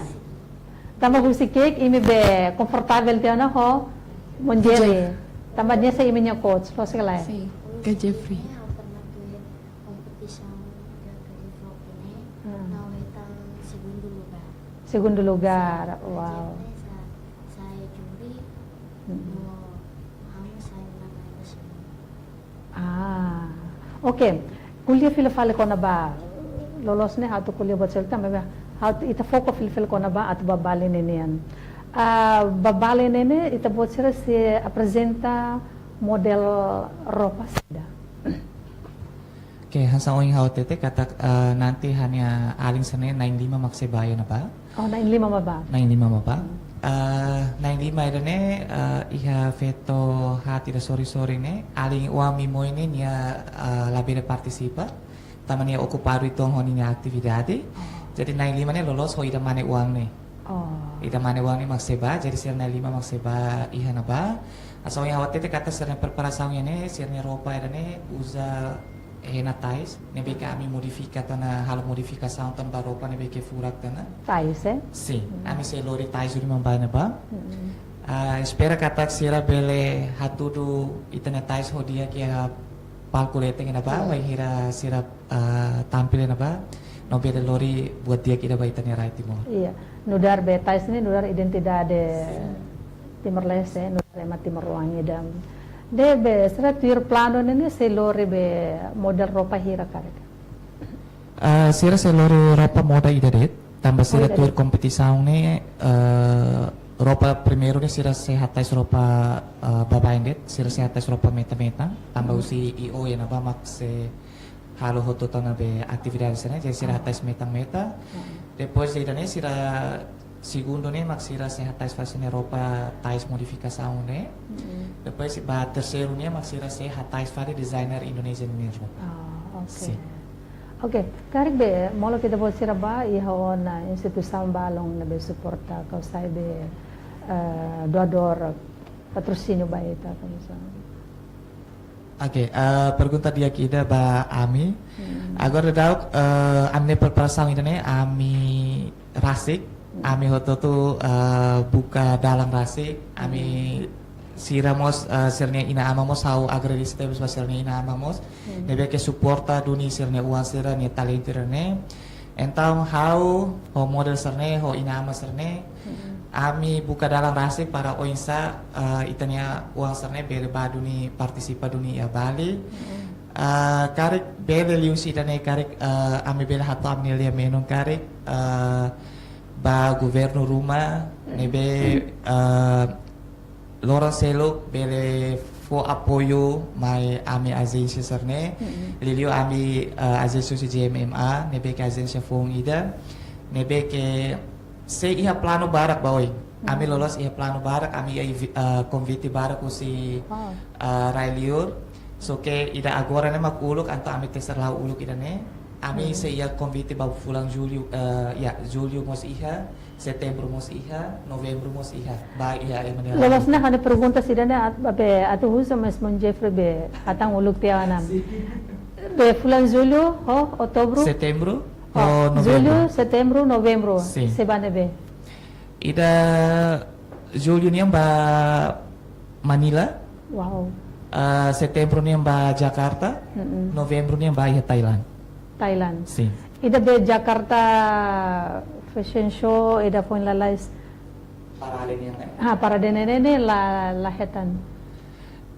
Tanba husi ki'ik imi be konfortavel tiha ona ho Mon Jeffrey. Jeff. Tanba nia sai imi-nia coach, la'ós ka lae? Sin, Kak Jeffrey. Ha'u pernah tuir kompetisaun iha Kak Jeffrey ne'e, Hmm. ha'u hetan segundu lugár. Segundu lugár, Sin, wow. Kak Jeffrey sa-, sai júri, Hmm. no ha'u sai na'in-neen. Ah, oke. Ko'alia fila fali kona-ba, loloos ne'e ha'u atu ko'alia buat seluk tan, maibé ha'u atu, ita foka fila fali kona-ba atu bá Bali ne'e nian. Ah, bá Bali ne'e ne'e, ita-boot sira sei aprezenta model roupa saida? Oke, hanesan ohin ha'u hatete katak, eh, nanti ha'u-nia alin sira-ne'e na'in-lima mak sei bá iha ne'ebá. Oh, na'in-lima mak bá. Na'in-lima mak bá. Hmm. Eh, na'in-lima ida-ne'e, eh, iha feto haat ida sorin-sorin ne'e, alin oan Mimoin ne'e nia, eh, labele partisipa, tanba nia okupadu uitoan ho ninia atividade. Oh. Jadi na'in-lima ne'e loloos ho ida mane oan ne'e. Oh. Ida mane oan ne'e mak sei bá, jadi sira na'in-lima mak sei bá iha ne'ebá. Hanesan ohin ha'u hatete katak sira-nia preparasaun iha ne'e, sira-nia roupa ida-ne'e uza hena tais, ne'ebé ke ami modifika tiha ona, halo modifikasaun tiha ona ba roupa ne'ebé ke furak tiha ona. Tais, eh? Sin, Hmm. ami sei lori tais duni mai bá ne'ebá. Hmm. Ah, espera katak sira bele hatudu ita-nia tais ho di'ak iha palku leten ne'ebá, Hmm. bainhira sira, ah, tampil ne'ebá, no bele lori buat di'ak ida ba ita-nia rai Timor. Iya, nu'udar be tais ne'e, nu'udar identidade Sin. Timor-Leste, nu'udar ema timoroan ida. Ne'ebé, sira tuir planu ne'e, ne'e sei lori be model roupa hira karik? Ah, sira sei lori roupa moda ida de'it, tanba Oh, sira ida tuir de'it. kompetisaun ne'e, eh, roupa primeiru ne'e sira sei hatais roupa, eh, baibain de'it, sira sei hatais roupa metan-metan, tanba Hmm. husi I O iha ne'ebá mak sei halo hotu tiha ona be atividade sira-ne'e, jadi sira Ah. hatais metan-metan. Hmm. Depois de ida-ne'e sira segundu ne'e mak sira sei hatais fali sira-nia roupa tais modifikasaun ne'e. Mm-mm. Depois ba terseiru ne'e mak sira sei hatais fali designer Indonesia nia roupa. Ah, oke. Sin. Oke, karik be, molok ita-boot sira bá iha ona instituisaun balun ne'ebé suporta ka sai be, eh, doadór patrosíniu ba ita, ka misalnya. Oke, eh, pergunta di'ak ida ba ami. Hmm. Agora daudaun, eh, ami-nia preparasaun ida-ne'e, ami rasik, Hmm. ami hotu-hotu, eh, buka dalan rasik, ami Hmm. Sira mós, eh, sira-nia inan-aman mós, ha'u agradese tebes ba sira-nia inan-aman mós. Hmm. Ne'ebé ke suporta duni sira-nia oan sira-nia talentu ida-ne'e. Entaun ha'u ho model sira-ne'e, ho inan-aman sira-ne'e, hmm, ami buka dalan rasik para oinsá, eh, ita-nia oan sira-ne'e bele bá duni partisipa duni iha Bali. Hmm. Eh, karik bele liuhusi ida-ne'e karik, eh, ami bele hato'o ami-nia lia-menon karik, eh, ba governu ruma, hmm, ne'ebé, eh, loron seluk bele fó apoiu mai ami ajénsia sira-ne'e. Mm-mm. Liuliu ami, eh, ajénsia husi G M M A, ne'ebé ke ajénsia foun ida, ne'ebé ke sei iha planu barak ba oin. Ami, mm, loloos iha planu barak, ami iha invi-, eh, konvite barak husi, wow, eh, rai-liur. Só ke ida agora ne'e mak uluk, entaun ami tenke la'o uluk ida-ne'e. Ami, hmm, sei iha konvite ba fulan Jullu, eh, ya, Jullu mós iha, Setembru mós iha, Novembru mós iha. Ba iha, eh, maneira. Loloos ne'e ha'u-nia pergunta sira-ne'e at-, be atu husu maun Jeffrey be hatán uluk tiha ona. Sin. Be fulan Jullu, ho, Outubru? Setembru, ho, ho Novembru. Jullu, Setembru, Novembru. Sin. Sei bá ne'ebé? Ida Jullu nian ba Manila. Wow. Ah, Setembru nian ba Jakarta. Mm-mm. Novembru nian ba iha Thailand. Thailand. Sin. Ida be Jakarta Fashion Show, ida foin lalais. Parade nian, eh? Ha, parade ne'e, ne'e, ne'e la, la hetan.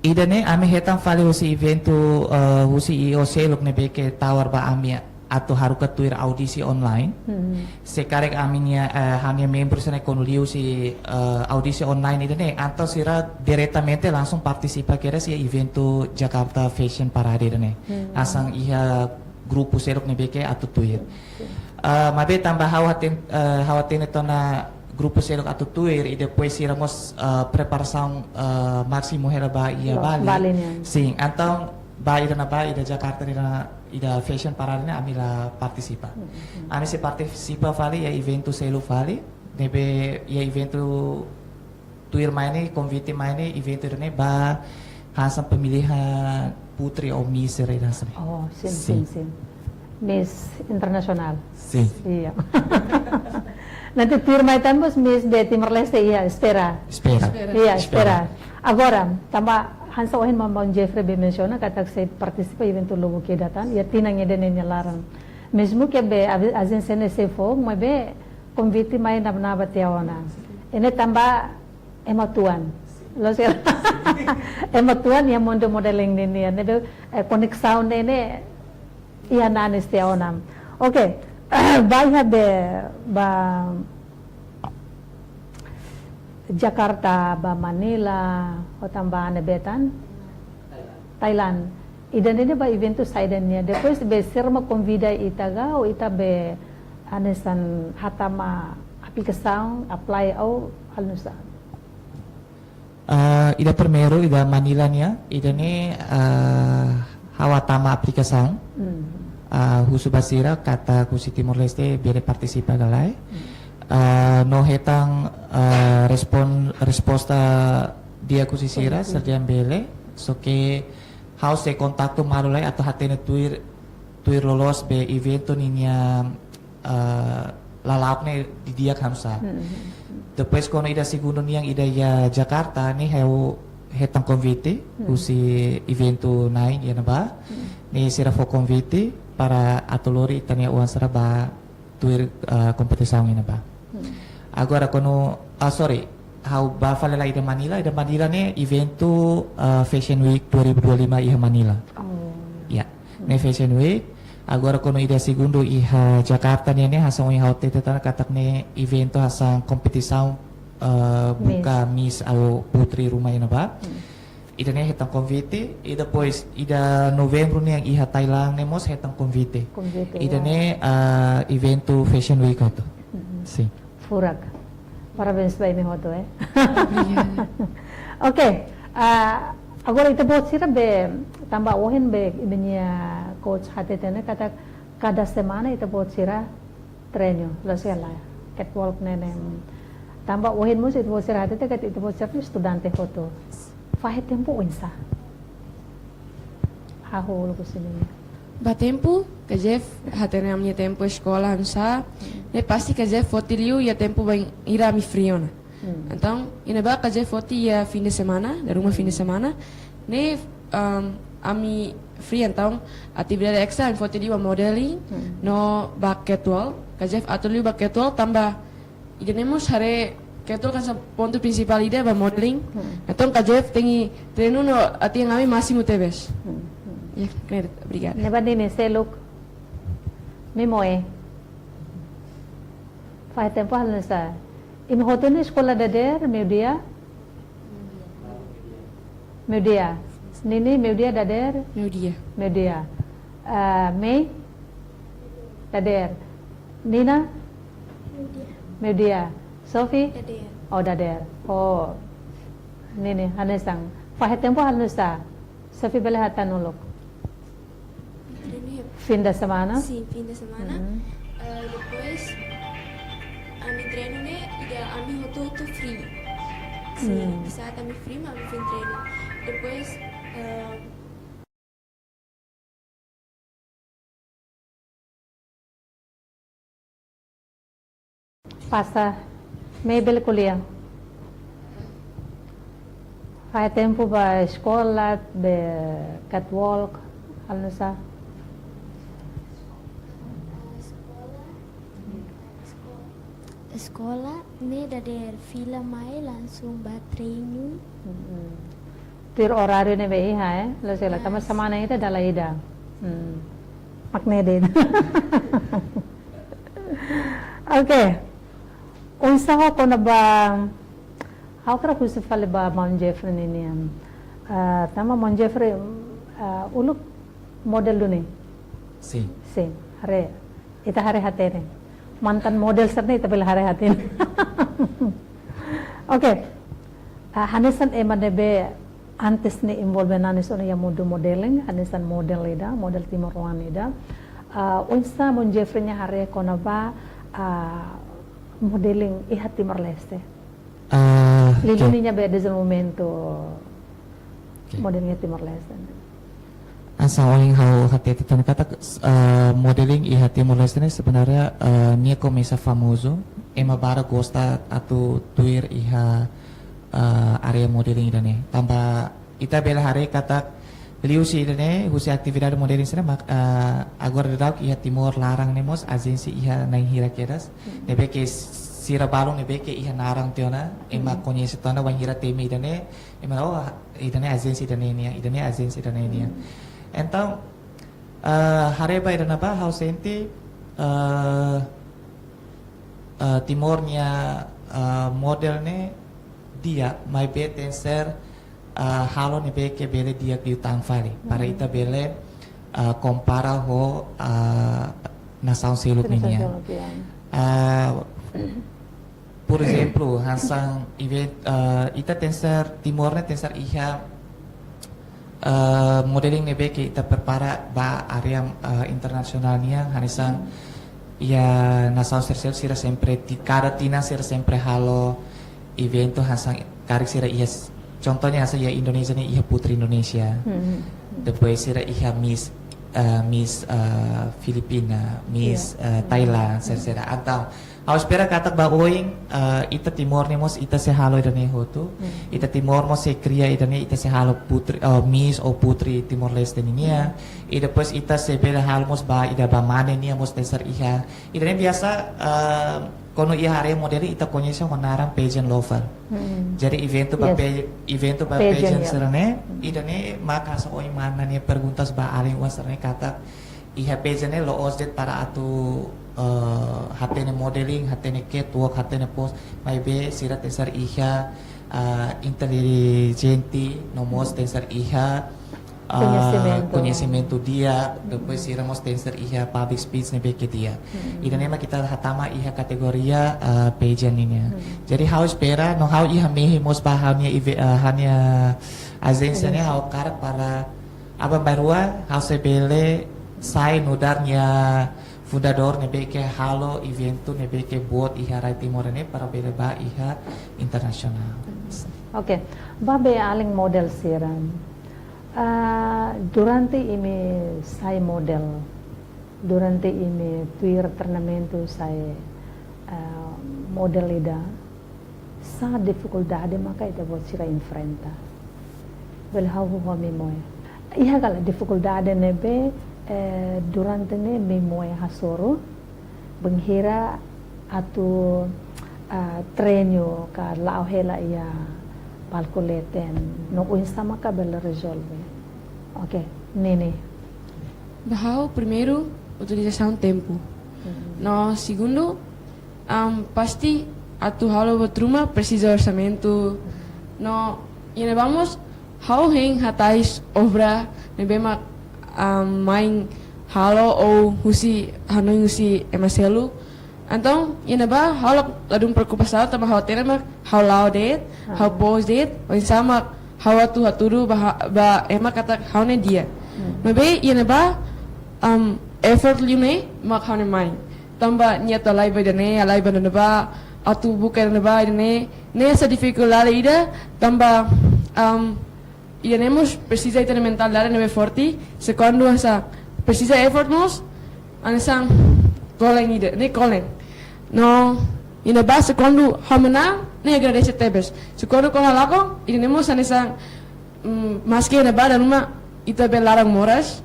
Ida-ne'e ami hetan fali husi eventu, eh, husi I O seluk ne'ebé ke tawar ba ami atu haruka tuir audisi online. Hmm. Se karik ami-nia, eh, ha'u-nia membru sira-ne'e kuandu liuhusi, eh, audisi online ida-ne'e, entaun sira diretamente langsung partisipa kedas iha eventu Jakarta Fashion Parade ida-ne'e. Hmm. Hanesan iha grupu seluk ne'ebé ke atu tuir. Oke. Eh, maibé tanba ha'u haten-, eh, ha'u hatene tiha ona grupu seluk atu tuir, i depois sira mós, eh, preparasaun, eh, másimu hela ba iha, lo, Bali. Bali nian. Sin, entaun ba ida-ne'ebá, ida Jakarta, ida, ida Fashion Parade ne'e ami la partisipa. Hmm, hmm. Ami sei partisipa fali iha eventu seluk fali, ne'ebé iha eventu tuirmai ne'e, konvite mai ne'e, eventu ne'e ba hanesan pemilihan putri ou miss sira hanesan. Oh, sin, sin, sin, sin. Miss internasionál. Sin. Iya. Nanti tuirmai tan mós Miss de Timor-Leste, iya, espera. Espera. Espera. Iya, espera. Espera. Agora, tanba hanesan ohin maun Jeffrey be mensiona katak sei partisipa eventu lubuk ida tan, iha tinan ida-ne'e nia laran. Mezmu ke be a-, ajénsia ne'e sei foun, maibé konvite mai naba-naba tiha ona. Ne'e tanba ema atuál. Loos ka lae? Ema atuál iha mundu modeling ne'e nian. Ne'ebé, eh, koneksaun ne'e, ne'e iha nanis tiha ona. Oke. Ba iha be, ba Jakarta, ba Manila, ho tan ba ne'ebé tan? Thailand. Ida-ne'e ba eventu saida nian? Depois be sira mak konvida ita ka, ou ita be hanesan hatama aplikasaun, apply ou halo nu'usá? Ah, ida primeiru, ida Manila nian, ida-ne'e, ah, ha'u hatama aplikasaun. Hmm. Ah, husu ba sira katak husi Timor-Leste bele partisipa ka lae. Hmm. Ah, no hetan, ah, respon-, resposta di'ak husi sira, positivu, sira dehan bele. Só ke ha'u sei kontaktu malu lai atu hatene tuir, tuir loloos be eventu ninia, eh, lala'ok ne'e didi'ak hanesan. Hmm. Depois kuandu ida segundu nian ida iha Jakarta ne'e ha'u hetan konvite, hmm, husi eventu na'in iha ne'ebá. Hmm. Ne'e sira fó konvite para atu lori ita-nia oan sira ba tuir, eh, kompetisaun iha ne'ebá. Hmm. Agora kuandu, ah, sorry, ha'u ba fali lai ida Manila, ida Manila ne'e eventu, eh, Fashion Week dua ribu dua puluh lima iha Manila. Oh. Ya, ne'e Fashion Week. Agora kuandu ida segundu iha Jakarta ne'e, ne'e hanesan ohin ha'u hatete tiha ona katak ne'e eventu hanesan kompetisaun, eh, buka Miss ou putri ruma iha ne'ebá. Hmm. Ida-ne'e hetan konvite, i depois ida Novembru nian iha Thailand ne'e mós hetan konvite. Konvite, ya. Ida-ne'e, ah, eventu Fashion Week hotu. Mm-mm. Sin. Furak. Parabéns ba imi hotu, eh. Obrigada. Oke, ah, agora ita-boot sira be, tanba ohin be, imi-nia coach hatete ne'e katak kada semana ita-boot sira treinu, loos ka lae, catwalk ne'e ne'e. Tanba ohin mós ita-boot sira hatete katak ita-boot sira estudante hotu. Fahe tempu oinsá? Hahú uluk husi imi. Ba tempu, Kak Jeff, hatene ami-nia tempu eskola oinsá. Ne'e pasti Kak Jeff foti liu iha tempu bainhira ami fri ona. Hmm. Entaun, iha ne'ebá Kak Jeff foti iha fim de semana, dala ruma fim de semana. Ne'e, um, ami free, entaun atividade extra ami foti liu ba modeling, hmm, no ba catwalk. Kak Jeff atu liu ba catwalk tanba ida-ne'e mós haree catwalk hanesan pontu prinsipál ida ba modeling. Hmm. Entaun Kak Jeff tenke treinu no atividade ami másimu tebes. Hmm. Hmm. Ya, ne'e de'it, obrigada. Ne'ebá Nini, seluk. Imi moe. Fahe tempu halo nu'usá? Imi hotu ne'e eskola dadeer, meiudia? Meiudia. Nini, meiudia dadeer? Meiudia. Meiudia. Ah, Mei? Dadeer. Nina? Meiudia. Meiudia. Sophie? Dadeer. Oh, dadeer. Oh. Nini, hanesan. Fahe tempu halo nu'usá? Sophie bele hatán uluk. Treinu iha fim de semana? Sim, fim de semana. Uhum. Ah, depois, ami treinu ne'e, ida ami hotu-hotu free. Sim, hmm, iha saat ami free, mak ami foin treinu. Depois, ah, pasa, Mei bele ko'alia. Fahe tempu ba eskola, ba catwalk, halo nu'usá? Eskola ne'e dadeer, fila mai langsung ba treinu. Mm-mm. Tuir oráriu ne'ebé iha, eh? Loos ka lae, tanba, yes, semana ida dala ida. Hmm. Mak ne'e de'it. Oke. Oinsá ho kona-ba, ha'u hakarak husu fali ba maun Jeffrey nian. Ah, tanba maun Jeffrey, ah, uluk model duni? Sim. Sim, haree. Ita haree hatene. Mantan model sira-ne'e ita bele haree hatene. Oke. Ah, hanesan ema ne'ebé antes ne'e envolve nanis ona iha mundu modeling, hanesan model ida, model timoroan ida. Ah, oinsá maun Jeffrey nia haree kona-ba, ah, modeling iha Timor-Leste? Ah, liuliu, oke, ninia be dezenvolvimentu, oke, modeling iha Timor-Leste. Hanesan ohin ha'u hatete tiha ona katak, eh, modeling iha Timor-Leste ne'e sebenarnya, eh, nia komesa famozu, ema barak gosta atu tuir iha, eh, área modeling ida-ne'e. Tanba ita bele haree katak liuhusi ida-ne'e, husi atividade modeling sira-ne'e mak, eh, agora daudaun iha Timor laran ne'e mós ajénsia iha na'in hira kedas. Hmm. Ne'ebé ke sira balun ne'ebé ke iha naran tiha ona, ema, hmm, koñese tiha ona wainhira temi ida-ne'e, ema, oh, ida-ne'e ajénsia ida-ne'e nian, ida-ne'e ajénsia ida-ne'e nian. Hmm. Entaun, eh, haree ba ida-ne'ebá ha'u sente, eh, eh, Timor nia, eh, model ne'e di'ak, maibé tenke ser, eh, halo ne'ebé ke bele di'ak liután fali. Para, hmm, ita bele, eh, kompara ho, eh, nasaun seluk nian. Nasaun seluk, ya. Eh, por ezemplu, hanesan event, eh, ita tenke ser, Timor ne'e tenke ser iha, eh, modeling ne'ebé ke ita prepara ba área, eh, internasionál nian, hanesan iha nasaun sira-sira, sira sempre ti-, kada tinan sira sempre halo eventu hanesan karik sira iha s-, contohnya hanesan iha Indonesia ne'e iha Putri Indonesia. Hmm. Depois sira iha Miss, eh, Miss, eh, Filipina, Miss, iya, eh, hmm, Thailand, hmm, sira-sira. Entaun, ha'u espera katak ba oin, eh, ita Timor ne'e mós ita sei halo ida-ne'e hotu. Hmm. Ita Timor mós sei kria ida-ne'e, ita sei halo putri, eh, Miss ou Putri Timor-Leste nian. Hmm. I depois ita sei bele halo mós ba ida ba mane nian mós tenke ser iha. Ida-ne'e biasa, eh, kuandu iha área modeling ita koñese ho naran pageant lover. Hmm. Jadi eventu ba, yes, pe-, eventu ba pageant, pageant, ya, sira-ne'e, hmm, ida-ne'e maka hanesan ohin mana nia perguntas ba alin-oan sira-ne'e katak iha pageant ne'e loos de'it para atu, eh, hatene modeling, hatene catwalk, hatene pose, maibé sira tenke ser iha, eh, intelijente, no mós tenke ser iha, eh, koñesimentu, koñesimentu di'ak, depois sira mós tenke ser iha public speech ne'ebé ke di'ak. Hmm. Ida-ne'e mak ita hatama iha kategoria, eh, pageant nian. Hmm. Jadi ha'u espera, no ha'u iha mehi mós ba ha'u-nia eve-, eh, ha'u-nia ajénsia ne'e, ajénsia, ha'u hakarak para aban-bainrua ha'u sei bele sai nu'udar nia fundadór ne'ebé ke halo eventu ne'ebé ke boot iha rai Timor ne'e para bele ba iha internasionál. Oke, ba be alin model sira. Ah, durante imi sai model, durante imi tuir treinamentu sai, ah, model ida, Sá difikuldade maka ita-boot sira enfrenta? Bele ha'u hahú ho Mimoe. Iha ka lae difikuldade ne'ebé, eh, durante ne'e Mimoe hasoru, bainhira atu, ah, treinu ka la'o hela iha palku leten, no oinsá maka bele rezolve? Oke, Nini. Ba ha'u, primeiru, utilizasaun tempu. Mhm. No segundu, am, pasti atu halo buat ruma presiza orsamentu. No, iha ne'ebá mós, ha'u hein hatais obra ne'ebé mak, am, main halo ou husi, hanoin husi ema seluk. Entaun, iha ne'ebá, ha'u la, ladún preokupasaun, tanba ha'u hatene mak ha'u la'o de'it, ha'u Ah. pós de'it, oinsá mak ha'u atu hatudu ba ha-, ba ema katak ha'u ne'e di'ak. Hmm. Maibé, iha ne'ebá, am, effort liu ne'e mak ha'u-nia main. Tanba nia atu halai ba ida-ne'e, halai ba ida-ne'ebá, atu buka ida-ne'ebá, ida-ne'e, ne'e hanesan difikuldade ida, tanba, am, ida-ne'e mós presiza ita-nia mentalidade ne'ebé forte, se kuandu hanesan presiza effort mós, hanesan kolen ida, ne'e kolen. No, iha ne'ebá se kuandu ha'u manán, ne'e agradese tebes. Se kuandu kolen lakon, ida-ne'e mós hanesan, mm, maski iha ne'ebá dala ruma ita bele laran moras,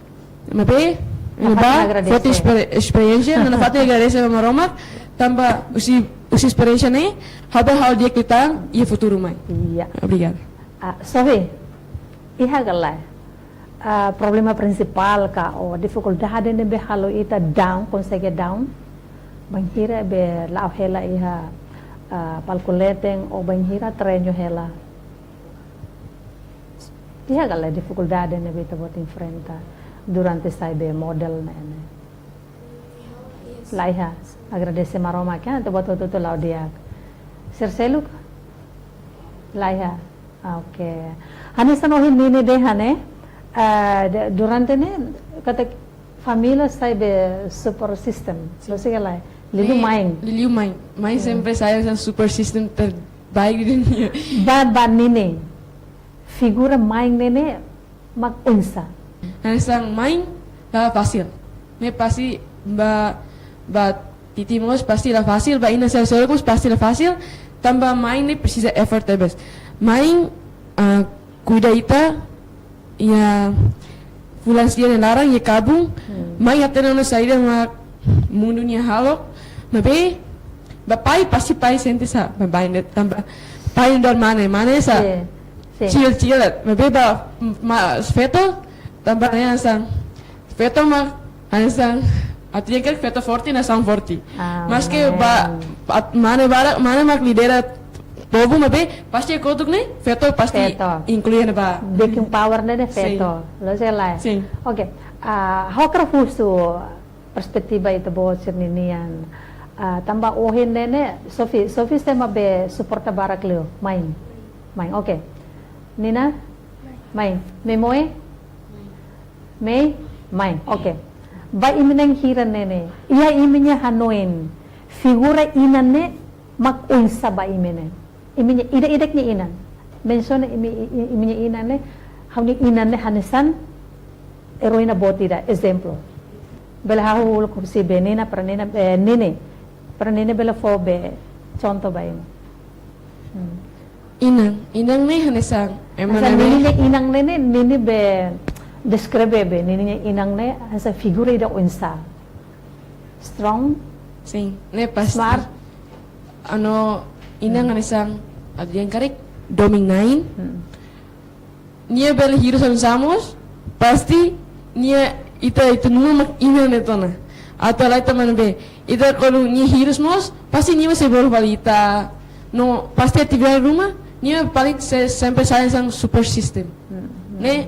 maibé, iha ne'ebá, Nafatin agradese. foti esper-, esperiénsia, no nafatin agradese ba Maromak, tanba husi, husi esperiénsia ne'e, ha'u bele halo di'ak liután iha futuru mai. Iya. Obrigada. Ah, Sofi, iha ka lae, ah, problema prinsipál ka ou difikuldade ne'ebé halo ita down, konsege down, bainhira be la'o hela iha, ah, palku leten ou bainhira treinu hela? Iha ka lae difikuldade ne'ebé ita-boot enfrenta durante sai be model ne'e ne'e? Laiha, agradese Maromak, ita-boot hotu-hotu la'o di'ak. Sira seluk? Laiha. Ah, oke. Hanesan ohin Nini dehan ne'e, ah, de-, durante ne'e, katak família sai be support system. Loos ka lae? Liuliu Ne'e, main. liuliu main. Main Hmm. sempre sai hanesan support system terbaik di dunia. Ba, ba Nini, figura main ne'e ne'e mak oinsá? Hanesan main la fasil. Ne'e pasti ba, ba Titi mós pasti la fasil, ba inan sira seluk mós pasti la fasil, tanba main ne'e presiza effort tebes. Main, ah, kuida ita, iha fulan sia nia laran, iha kabun, Hmm. main hatene ona saida mak mundu nia hahalok, maibé, ba pai, pasti pai sente sa, ba pai ne'e tanba, pai nia dor mane, mane sa, Sin, sin. chill, chill, maibé ba, ma, feto, tanba ne'e hanesan, feto mak, hanesan, atu dehan karik feto forte, nasaun forte. Ah, Maske ba, man. at-, mane barak, mane mak lidera povu, maibé, pasti kotuk ne'e, feto pasti Feto. inklui iha ne'ebá. Backing power ne'e, ne'e Sin. feto. Loos ka lae? Sin. Oke. Ah, ha'u hakarak husu perspetiva ita-boot sira-nian. Ah, tanba ohin ne'e ne'e, Sofi, Sofi sé mak be suporta barak liu, main. Main, oke. Nina? Main. Mimoe? Mei? Main. Oke. Ba imi na'in hira ne'e ne'e, iha imi-nia hanoin, figura inan ne'e mak oinsá ba imi ne'e? Imi-nia, ida-idak nia inan. Mensiona imi, i-, i-, imi-nia inan ne'e, ha'u-nia inan ne'e hanesan eroina boot ida, ezemplu. Bele hahú uluk husi be Nina, para Nina, eh, Nini. Para Nini bele fó be contoh ba imi. Hmm. Inan, inan ne'e hanesan, ema Hanesan ne'ebé Nini ne'e inan ne'e ne'e, Nini be deskreve be, Nini nia inan ne'e hanesan figura ida oinsá? Strong? Sin, ne'e pasti. Smart? Anu, inan Hmm. hanesan, atu dehan karik, domin-na'in. Hmm. Nia bele hirus oinsá mós, pasti nia ita, ita nunga mak inan ne'e tiha ona. Atu halai tan mane be, ita kuandu nia hirus mós, pasti nia sei bolu fali ita. No, pasti atividade ruma, nia paling se-, sempre sai hanesan support system. Hmm. Ne'e,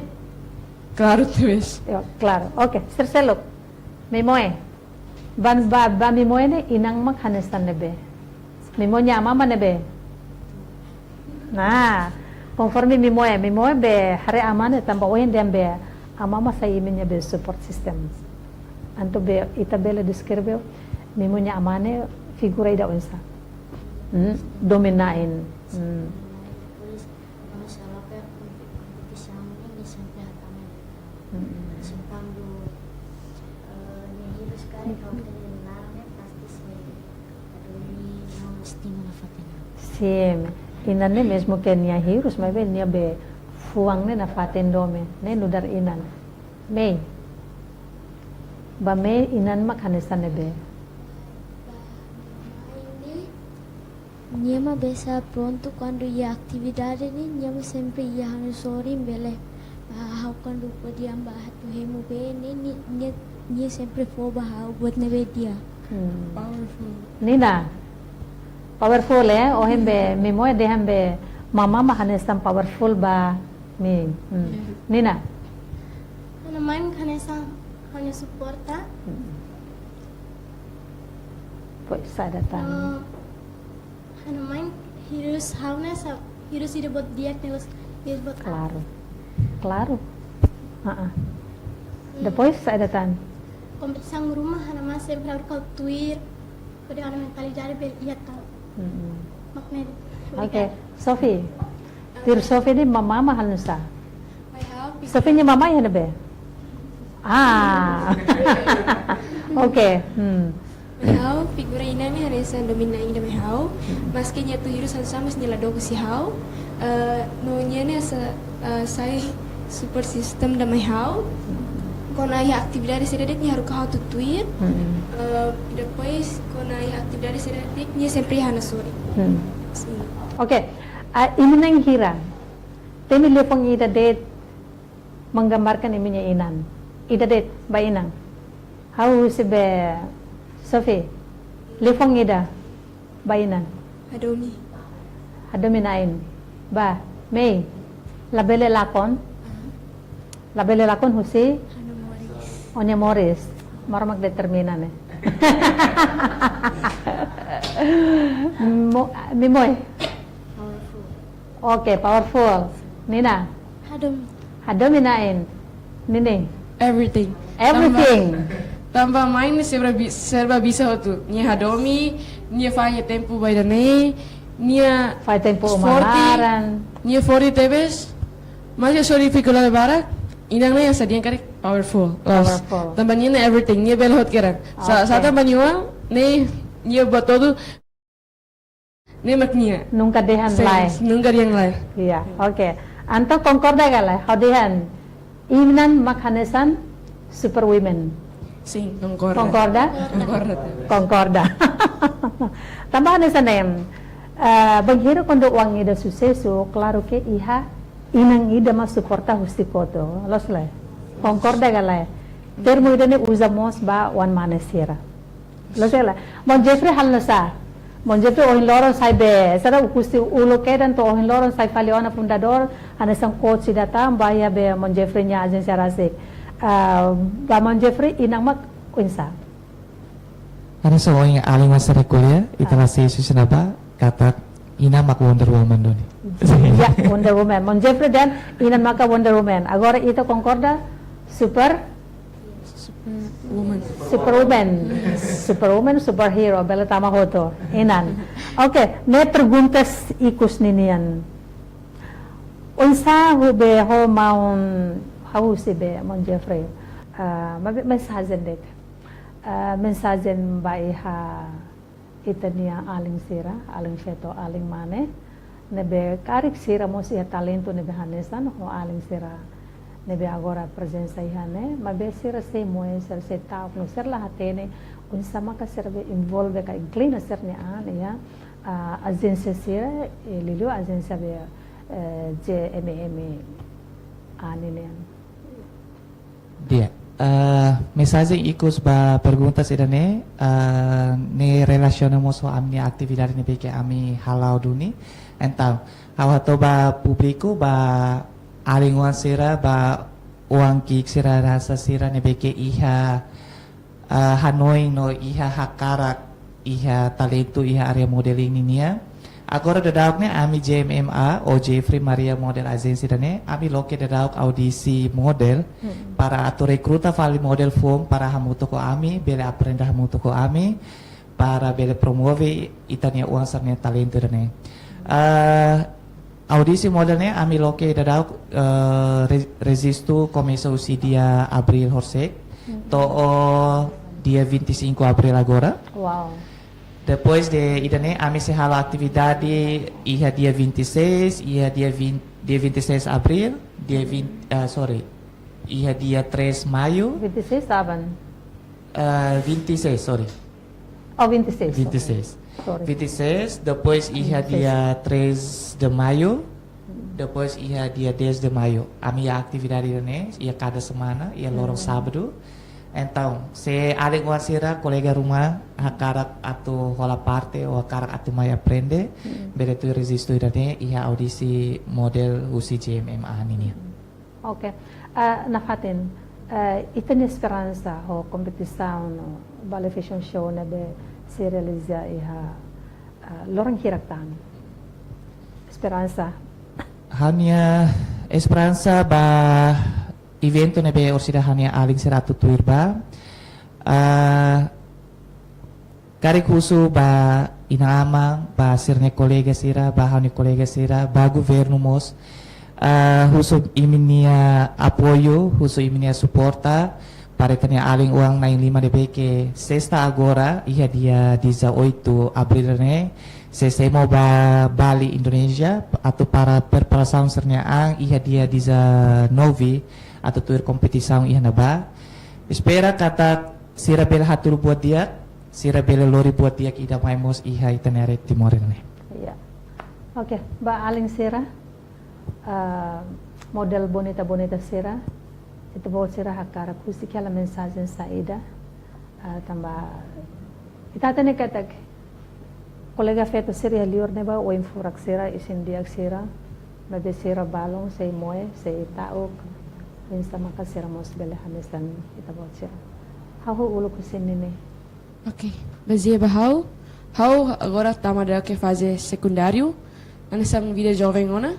klaru tebes. Yo, klaru. Oke, sira seluk. Mimoe. Ba, ba, ba Mimoe ne'e inan mak hanesan ne'ebé? Mimoe nia amá mak ne'ebé? Nah, konforme Mimoe, Mimoe be haree amá ne'e tanba ohin dehan be amá mak sai imi-nia be support system. Entaun be ita bele deskreve Mimoe nia amá ne'e figura ida oinsá? Hmm, domin-na'in. Hmm. Depois, quando se aloca a compe-, competição, ninguém sempre reclama. Mm-mm. Mas quando, eh, nia hirus karik, ha'u hatene nia laran ne'e pasti sei ladún, no, Sim, inan ne'e mezmu ke nia hirus, maibé nia be fuan ne'e nafatin domin, ne'e nu'udar inan. Mei, ba Mei inan mak hanesan ne'ebé? Nia mak be sa prontu kuandu iha atividade ne'e, nia mak sempre iha ha'u-nia sorin bele. Ah, ha'u kuandu hodi atu hemu bee ne'e, ni-, nia, nia sempre fó ba ha'u buat ne'ebé di'ak. Hmm. Powerful. Nina, powerful, eh? Ohin be, Mei Mei dehan be, mamá mak hanesan powerful ba Mei. Hmm. Ya. Nina. Ha'u-nia mãe hanesan ha'u-nia suporta. Hmm. Pois, sá ida tan. Ah, ha'u-nia mãe hirus ha'u ne'e sa, hirus ida buat di'ak ne'e loos, hirus buat. Klaru. Klaru. Heeh. Hmm. Depois, sá ida tan. Kompetisaun ruma ha'u-nia mãe sempre haruka ha'u tuir, hodi ha'u-nia mentalidade bele iha tan. Hmm. Mak ne'e. Oke, obrigada. Sophie. Tuir Sophie ne'e mamá mak halo nu'usá? Mai ha'u, Sophie nia mamá iha ne'ebé? Ah. Oke. Hmm. Mai ha'u, figura inan ne'e hanesan domin na'in ida mai ha'u. Maske nia atu hirus hanesan, mas nia la doko husi ha'u. Eh, no nia ne'e hanesan, eh, sai support system ida mai ha'u. Kuandu iha atividade saida de'it nia haruka ha'u atu tuir. Hmm. Eh, depois, kuandu iha atividade saida de'it nia sempre iha ha'u-nia sorin. Hmm. Sim. Oke. Ah, inan hira. Temi liafuan ida de'it menggambarkan imi-nia inan. Ida de'it, ba inan. Ha'u husu ba Sophie. Liafuan ida, ba inan. Hadomi. Hadomi na'in. Ba Mei. Labele lakon. Aha. Labele lakon husi. Ha'u-nia moris. Ó-nia moris. Maromak determina ne'e. Mo-, Mei Mei. Powerful. Oke, powerful. Nina? Hadomi. Hadomi na'in. Nini? Everything. Everything. Tanba, tanba mãe ne'e serba bi-, serba bisa hotu. Nia hadomi, nia fahe tempu ba ida-ne'e, nia. Fahe tempu uma laran. Nia forte tebes, maske sorin difikuldade barak, inan ne'e hanesan dehan karik powerful. Loos. Powerful. Tanba nia ne'e everything, nia bele hotu kedan. Sa-, oke. Sá tanba nia oan, ne'e, nia buat hotu, ne'e mak nia. Nunka dehan lae. Sim, nunka dehan lae. Iya, oke. Entaun konkorda ka lae, ha'u dehan inan mak hanesan super women. Sim, konkorda. Konkorda? Konkorda. Konkorda. Tanba hanesan ne'e, eh, bainhira kuandu oan ida susesu, klaru ke iha inan ida mak suporta husi kotuk. Loos lae? Konkorda ka lae? Termu ida-ne'e uza mós ba oan mane sira. Loos ka lae? Maun Jeffrey halo nu'usá? Maun Jeffrey ohin loron sai be, sira husi uluk kedan to'o ohin loron sai fali ona fundadór, hanesan coach ida tan, ba iha be Maun Jeffrey nia ajénsia rasik. Ah, ba Maun Jeffrey, inan mak oinsá? Hanesan ohin alin mak sira ko'alia, ita, ah, la sei husu iha ne'ebá, katak inan mak Wonder Woman duni. Ya, Wonder Woman. Maun Jeffrey dehan inan maka Wonder Woman. Agora ita konkorda, super Superwoman. Superwoman. Superwoman, superhero, bele tama hotu. Inan. Oke, ne'e perguntas ikus ninian. Oinsá ho be ho maun, ha'u husu be maun Jeffrey. Ah, maibé mensajen de'it. Ah, mensajen ba iha ita-nia alin sira, alin feto, alin mane, ne'ebé karik sira mós iha talentu ne'ebé hanesan ho alin sira ne'ebé agora prezensa iha ne'e, maibé sira sei moe, sira sei ta'uk no sira la hatene oinsá maka sira bele envolve ka inklina sira-nia an iha, ah, ajénsia sira, eh, liuliu ajénsia be, eh, J M M A nian. Di'ak, eh, mensajen ikus ba perguntas ida-ne'e, eh, ne'e relasiona mós ho ami-nia atividade ne'ebé ke ami hala'o duni. Entaun, ha'u hato'o ba públiku, ba alin oan sira, ba oan ki'ik sira, rasik sira ne'ebé ke iha, eh, hanoin no iha hakarak, iha talentu, iha área modeling ninian. Agora daudaun ne'e ami J M M A, ou Jeffrey Maria Model Agency ida-ne'e, ami loke daudaun audisi model, hmm, para atu rekruta fali model foun para hamutuk ho ami, bele aprende hamutuk ho ami, para bele promove ita-nia oan sira-nia talentu ida-ne'e. Eh, audisi model ne'e ami loke daudaun, eh, re-, rejistu komesa husi dia abríl horisehik, hmm, to'o dia vinte e cinco abríl agora. Wow. Depois de ida-ne'e, ami sei halo atividade iha dia vinte e seis, iha dia vinte, dia vinte e seis Abril, dia vinte, ah, sorry, iha dia três Maiu, vinte e seis Saban. Ah, vinte e seis, sorry. Oh, vinte e seis, sorry. Vinte e seis. Sorry. Vinte e seis, depois iha vinte e seis. Dia três de Maiu, depois iha dia dez de Maiu. Ami iha atividade ida-ne'e, iha kada semana, iha loron sábadu. Entaun, se alin-oan sira, kolega ruma, hakarak atu hola parte, ou hakarak atu mai aprende, bele tuir rejistu ida-ne'e, iha audisi model husi G M M A nian. Oke. Eh, nafatin, eh, ita-nia esperansa ho kompetisaun Bali Fashion Show ne'ebé sei realiza iha, eh, loron hirak tan? Esperansa. Ha'u-nia esperansa ba eventu ne'ebé orsida ha'u-nia alin sira atu tuir ba. Ah, karik husu ba inan-aman, ba sira-nia kolega sira, ba ha'u-nia kolega sira, ba governu mós, ah, husu imi-nia apoiu, husu imi-nia suporta, para ita-nia alin-oan na'in-lima ne'ebé ke sesta agora, iha dia dezoito Abril ne'e, sei semo ba Bali, Indonézia, atu para preparasaun sira-nia an, iha dia dezanove, atu tuir kompetisaun iha ne'ebá. Espera katak sira bele hatudu buat di'ak, sira bele lori buat di'ak ida mai mós iha ita-nia rai Timor ne'e. Iya. Oke, ba alin sira, ah, model bonita-bonita sira, ita-boot sira hakarak husik hela mensajen saida, ah, tanba ita hatene katak kolega feto sira iha liur ne'ebá oin furak sira, isin di'ak sira, maibé sira balun, sei moe, sei ta'uk, oinsá maka sira mós bele hanesan ita-boot sira. Ha'u uluk husi Mimi. Oke, bazeia ba ha'u, ha'u agora tama daudauk iha faze sekundáriu, hanesan vida joven ona,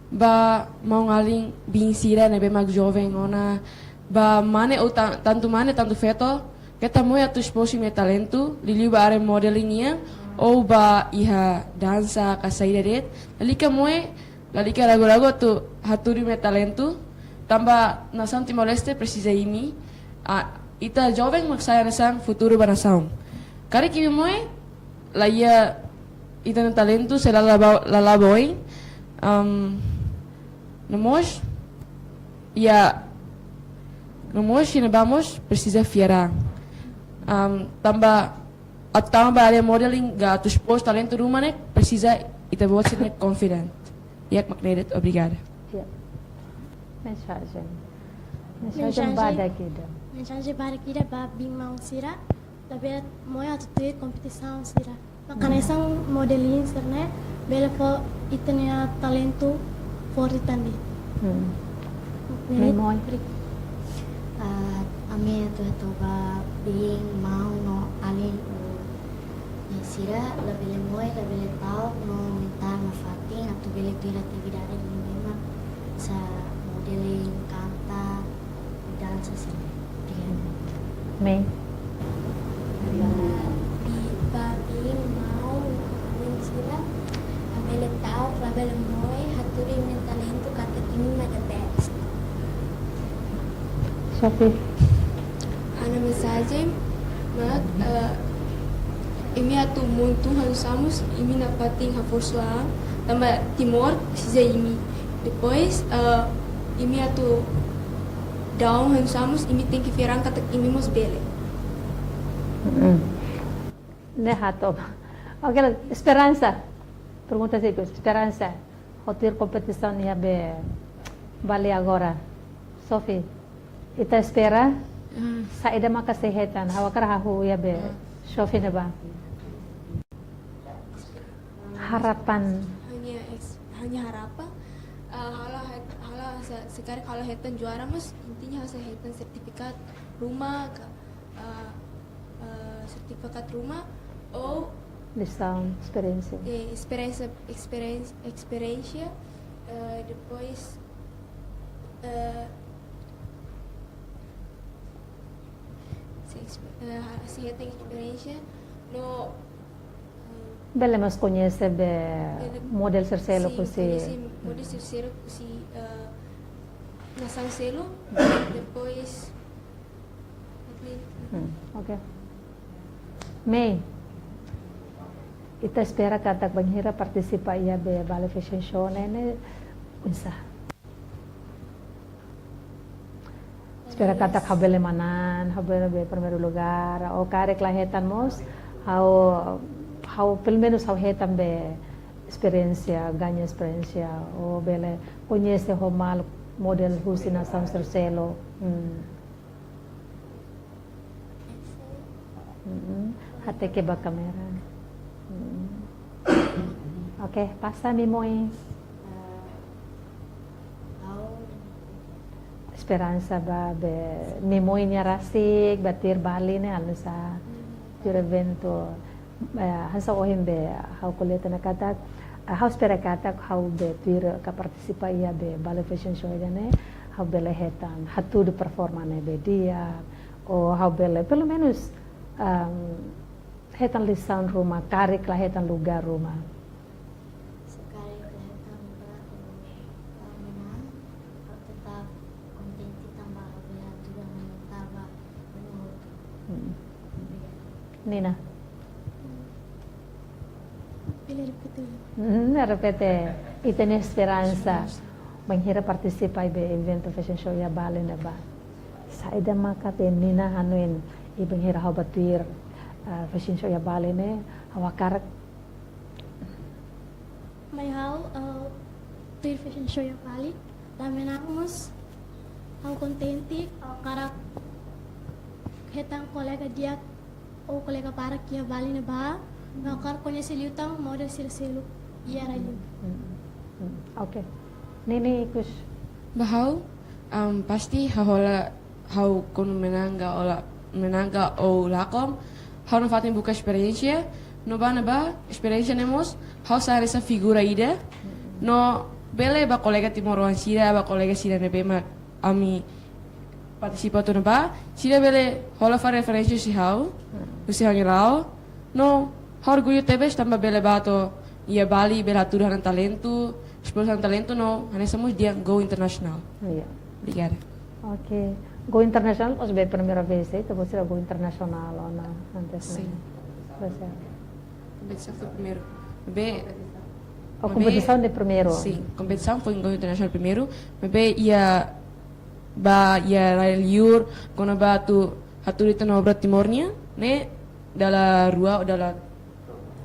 ba maun-alin biin sira ne'ebé mak joven ona, ba mane ou ta-, tantu mane, tantu feto, keta moe atu espozu imi-nia talentu, liuliu ba área modeling nian, ou ba iha dansa, ka saida de'it, lalika moe, lalika ragu-ragu atu hatudu imi-nia talentu, tanba nasaun Timor-Leste presiza imi, ah, ita joven mak sai hanesan futuru ba nasaun. Karik imi moe, la iha ita-nia talentu sei la la'o ba, la la'o ba oin, am, no mós, iha, no mós, iha ne'ebá mós presiza fiar an. Am, tanba, atu tama ba área modeling, ka atu espozu talentu ruma ne'e, presiza ita-boot sira-nia confident. Di'ak mak ne'e de'it, obrigada. Ya. Mensajen. Mensajen, mensajen badak ida. Mensajen badak ida ba biin-maun sira, labele moe atu tuir kompetisaun sira. Maka hanesan modeling sira-ne'e, bele fó ita-nia talentu forte tan de'it. Hmm. Ne'e, Mei Moe. Bri-, ah, ami atu hato'o ba biin-maun no alin-oan sira, labele moe, labele ta'uk no mentál nafatin atu bele tuir atividade ne'ebé mak hanesan modeling, kanta, dansa sira. Obrigada. Mei. Ba bi-, ba biin-maun no alin sira, labele ta'uk, labele moe, hatudu imi-nia talentu katak imi mak the best. Sophie. Ha'u-nia mensajen mak, eh, imi atu muntu hanu'usá mós, imi nafatin haforsa an, tanba Timor presiza imi. Depois, eh, imi atu down hanu'usá mós, imi tenke fiar an katak imi mós bele. Mm-mm. Ne'e hato'o. Oke, la, esperansa. Pergunta ikus, esperansa. Ho tuir kompetisaun iha be Bali agora. Sophie, ita espera, hmm, saida maka sei hetan, ha'u hakarak hahú iha be, hmm, Sophie ne'ebá. Harapan. Ha'u-nia es-, ha'u-nia harapan, eh, ha'u la het-, ha'u la se-, se karik ha'u la hetan juara, mas intinya ha'u sei hetan sertifikatu ruma, ka, eh, eh, sertifikatu ruma, ou lisaun, esperiénsia. Eh, esperiénsia, esperiénsia, esperiénsia, eh, depois, eh, se espe-, eh, ha-, se hetan esperiénsia, no, eh, bele mós koñese be, bele, model sira seluk, sin, husi, koñese model sira seluk husi, eh, nasaun seluk, depois, hmm, oke. Mei, Ita espera katak bainhira partisipa iha be Bali Fashion Show ne'e, ne'e oinsá? Espera katak ha'u bele manán, ha'u bele be primeiru lugar, ou karik la hetan mós, ha'u, ha'u pelumenus ha'u hetan be esperiénsia, gaña esperiénsia, ou bele koñese ho maluk model husi nasaun seluk-seluk. Hmm. Mm-mm. Hateke ba kámera. Mm. Oke, pasa Mimoi. Esperansa ba be Mimoi nia rasik, ba tuir Bali ne'e, halo nu'usá, tuir eventu. Eh, hanesan ohin be ha'u ko'alia tiha ona katak, eh, ha'u espera katak ha'u be tuir ka partisipa iha be Bali Fashion Show ida-ne'e, ha'u bele hetan hatudu performa ne'ebé di'ak, ou ha'u bele pelumenus, ehm, hetan lisaun ruma, karik la hetan lugar ruma. Se karik la hetan lugar, eh, menang, ha'u tetap kontente tanba ha'u bele hatudu ha'u-nia taba no hotu. Hmm. Obrigada. Nina. Bele repete. Hmm, repete. Ita-nia esperansa. Bainhira partisipa iha be eventu fashion show iha Bali ne'ebá, saida maka be Nina hanoin, i bainhira ha'u ba tuir, eh, fashion show iha Bali ne'e, ha'u hakarak. Mai ha'u, eh, tuir fashion show iha Bali, la menang mós ha'u kontente, ha'u hakarak hetan kolega di'ak ou kolega barak iha Bali ne'ebá, no hakarak koñese liután model sira seluk iha rai-liur. Hmm, hmm. Oke. Nini ikus. Ba ha'u, am, pasti ha'u hola ha'u kuandu menang ka ou la, menang ka ou lakon, ha'u nafatin buka esperiénsia, no ba ne'ebá, esperiénsia ne'e mós, ha'u sai hanesan figura ida, no bele ba kolega timoroan sira, ba kolega sira ne'ebé mak ami partisipa hotu ne'ebá, sira bele hola fali referénsia husi ha'u, husi ha'u-nia la'o, no ha'u orgullu tebes tanba bele ba to'o iha Bali, bele hatudu ha'u-nia talentu, esplora ha'u-nia talentu, no hanesan mós di'ak go internasionál. Iya. Obrigada. Oke. Go internasionál, mós be primeira vez, eh, ita-boot sira go internasionál, ona antes, sim, ne'e? Pois é. Kompetisaun foin primeiru. Be, oh, be kompetisaun de primeiru. Sim, kompetisaun foin go internasionál primeiru. Be iha, ba iha rai-liur, kona-ba atu hatudu ita-nia obra Timor nian, ne'e dala rua ou dala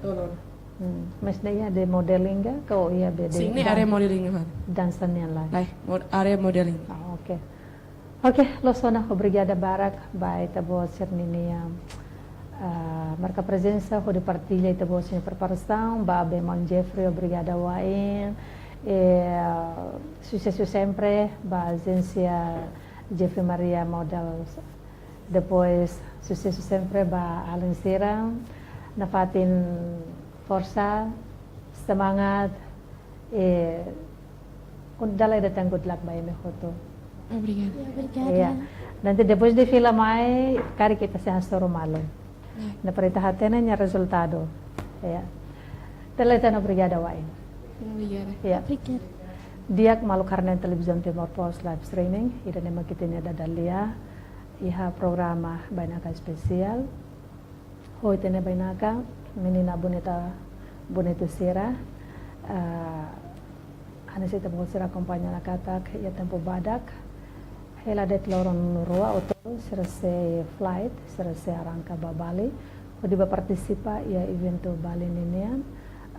tolu. Hmm. Mas ne'e iha de modeling ka, ka iha be de, sim, ne'e dan-, área modeling, ha, dansa nian lae? Lae, mod-, área modeling. Ah, oke. Oke, loos ona, obrigada barak ba ita-boot sira-nia, ah, marka prezensa hodi partilla ita-boot sira-nia preparasaun, ba be maun Jeffrey, obrigada wa'in. Eh, susesu sempre ba ajénsia Jeffrey Maria Models. Depois, susesu sempre ba alin sira, nafatin forsa, semangat, eh, un dala ida tan good luck ba imi hotu. Obrigada. Ya, obrigada. Iya. Nanti depois de fila mai, karik ita sei hasoru malu. Ya. Ne'e para ita hatene nia rezultadu. Ya. Dala ida tan obrigada wa'in. Obrigada. Ya. Obrigada. Di'ak maluk haree-na'in Televizaun Timor Post live streaming, ida-ne'e mak ita-nia dada lia iha programa Bainaka Espesiál. Ho ita-nia bainaka, menina bonita, bonitu sira, eh, hanesan ita-boot sira akompaña ona katak iha tempu badak, hela de'it loron rua ou tolu, sira sei flight, sira sei arranka ba Bali, hodi ba partisipa iha eventu Bali ninian.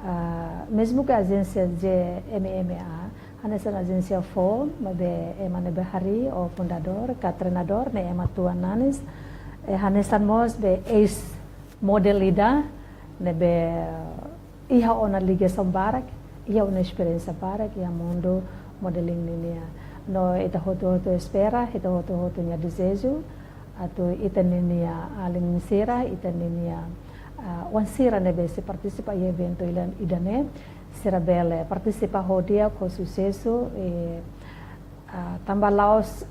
Ah, mezmu ke ajénsia J M M A, hanesan ajénsia foun, maibé ema ne'ebé harii ou fundadór, ka treinadór, ne'e ema tuan nanis, eh, hanesan mós be eis model ida, ne'ebé iha ona ligasaun barak, iha ona esperiénsia barak iha mundu modeling ninian. No ita hotu-hotu espera, ita hotu-hotu nia dezeju, atu ita-nia alin sira, ita-nia, ah, oan sira ne'ebé sei partisipa iha eventu ida-ne'e, sira bele partisipa ho di'ak, ho susesu, eh, ah, tanba la'ós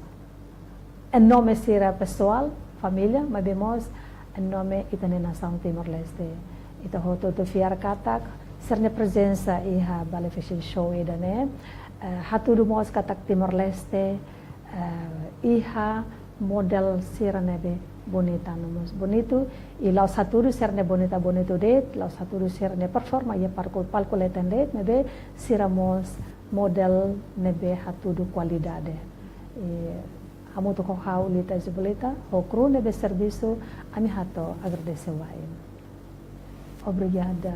em nome sira pesoál, família, maibé mós em nome ita-nia nasaun Timor-Leste. Ita hotu-hotu fiar katak sira-nia prezensa iha Bali Fashion Show ida-ne'e, eh, hatudu mós katak Timor-Leste, eh, iha model sira ne'ebé bonita no mós bonitu, i la'ós hatudu sira-ne'e bonita bonitu de'it, la'ós hatudu sira-ne'e performa iha palku, palku leten de'it, maibé sira mós model ne'ebé hatudu kualidade. I hamutuk ho ha'u Lita Isabelita, ho kru ne'ebé servisu, ami hato'o agradese wa'in. Obrigada.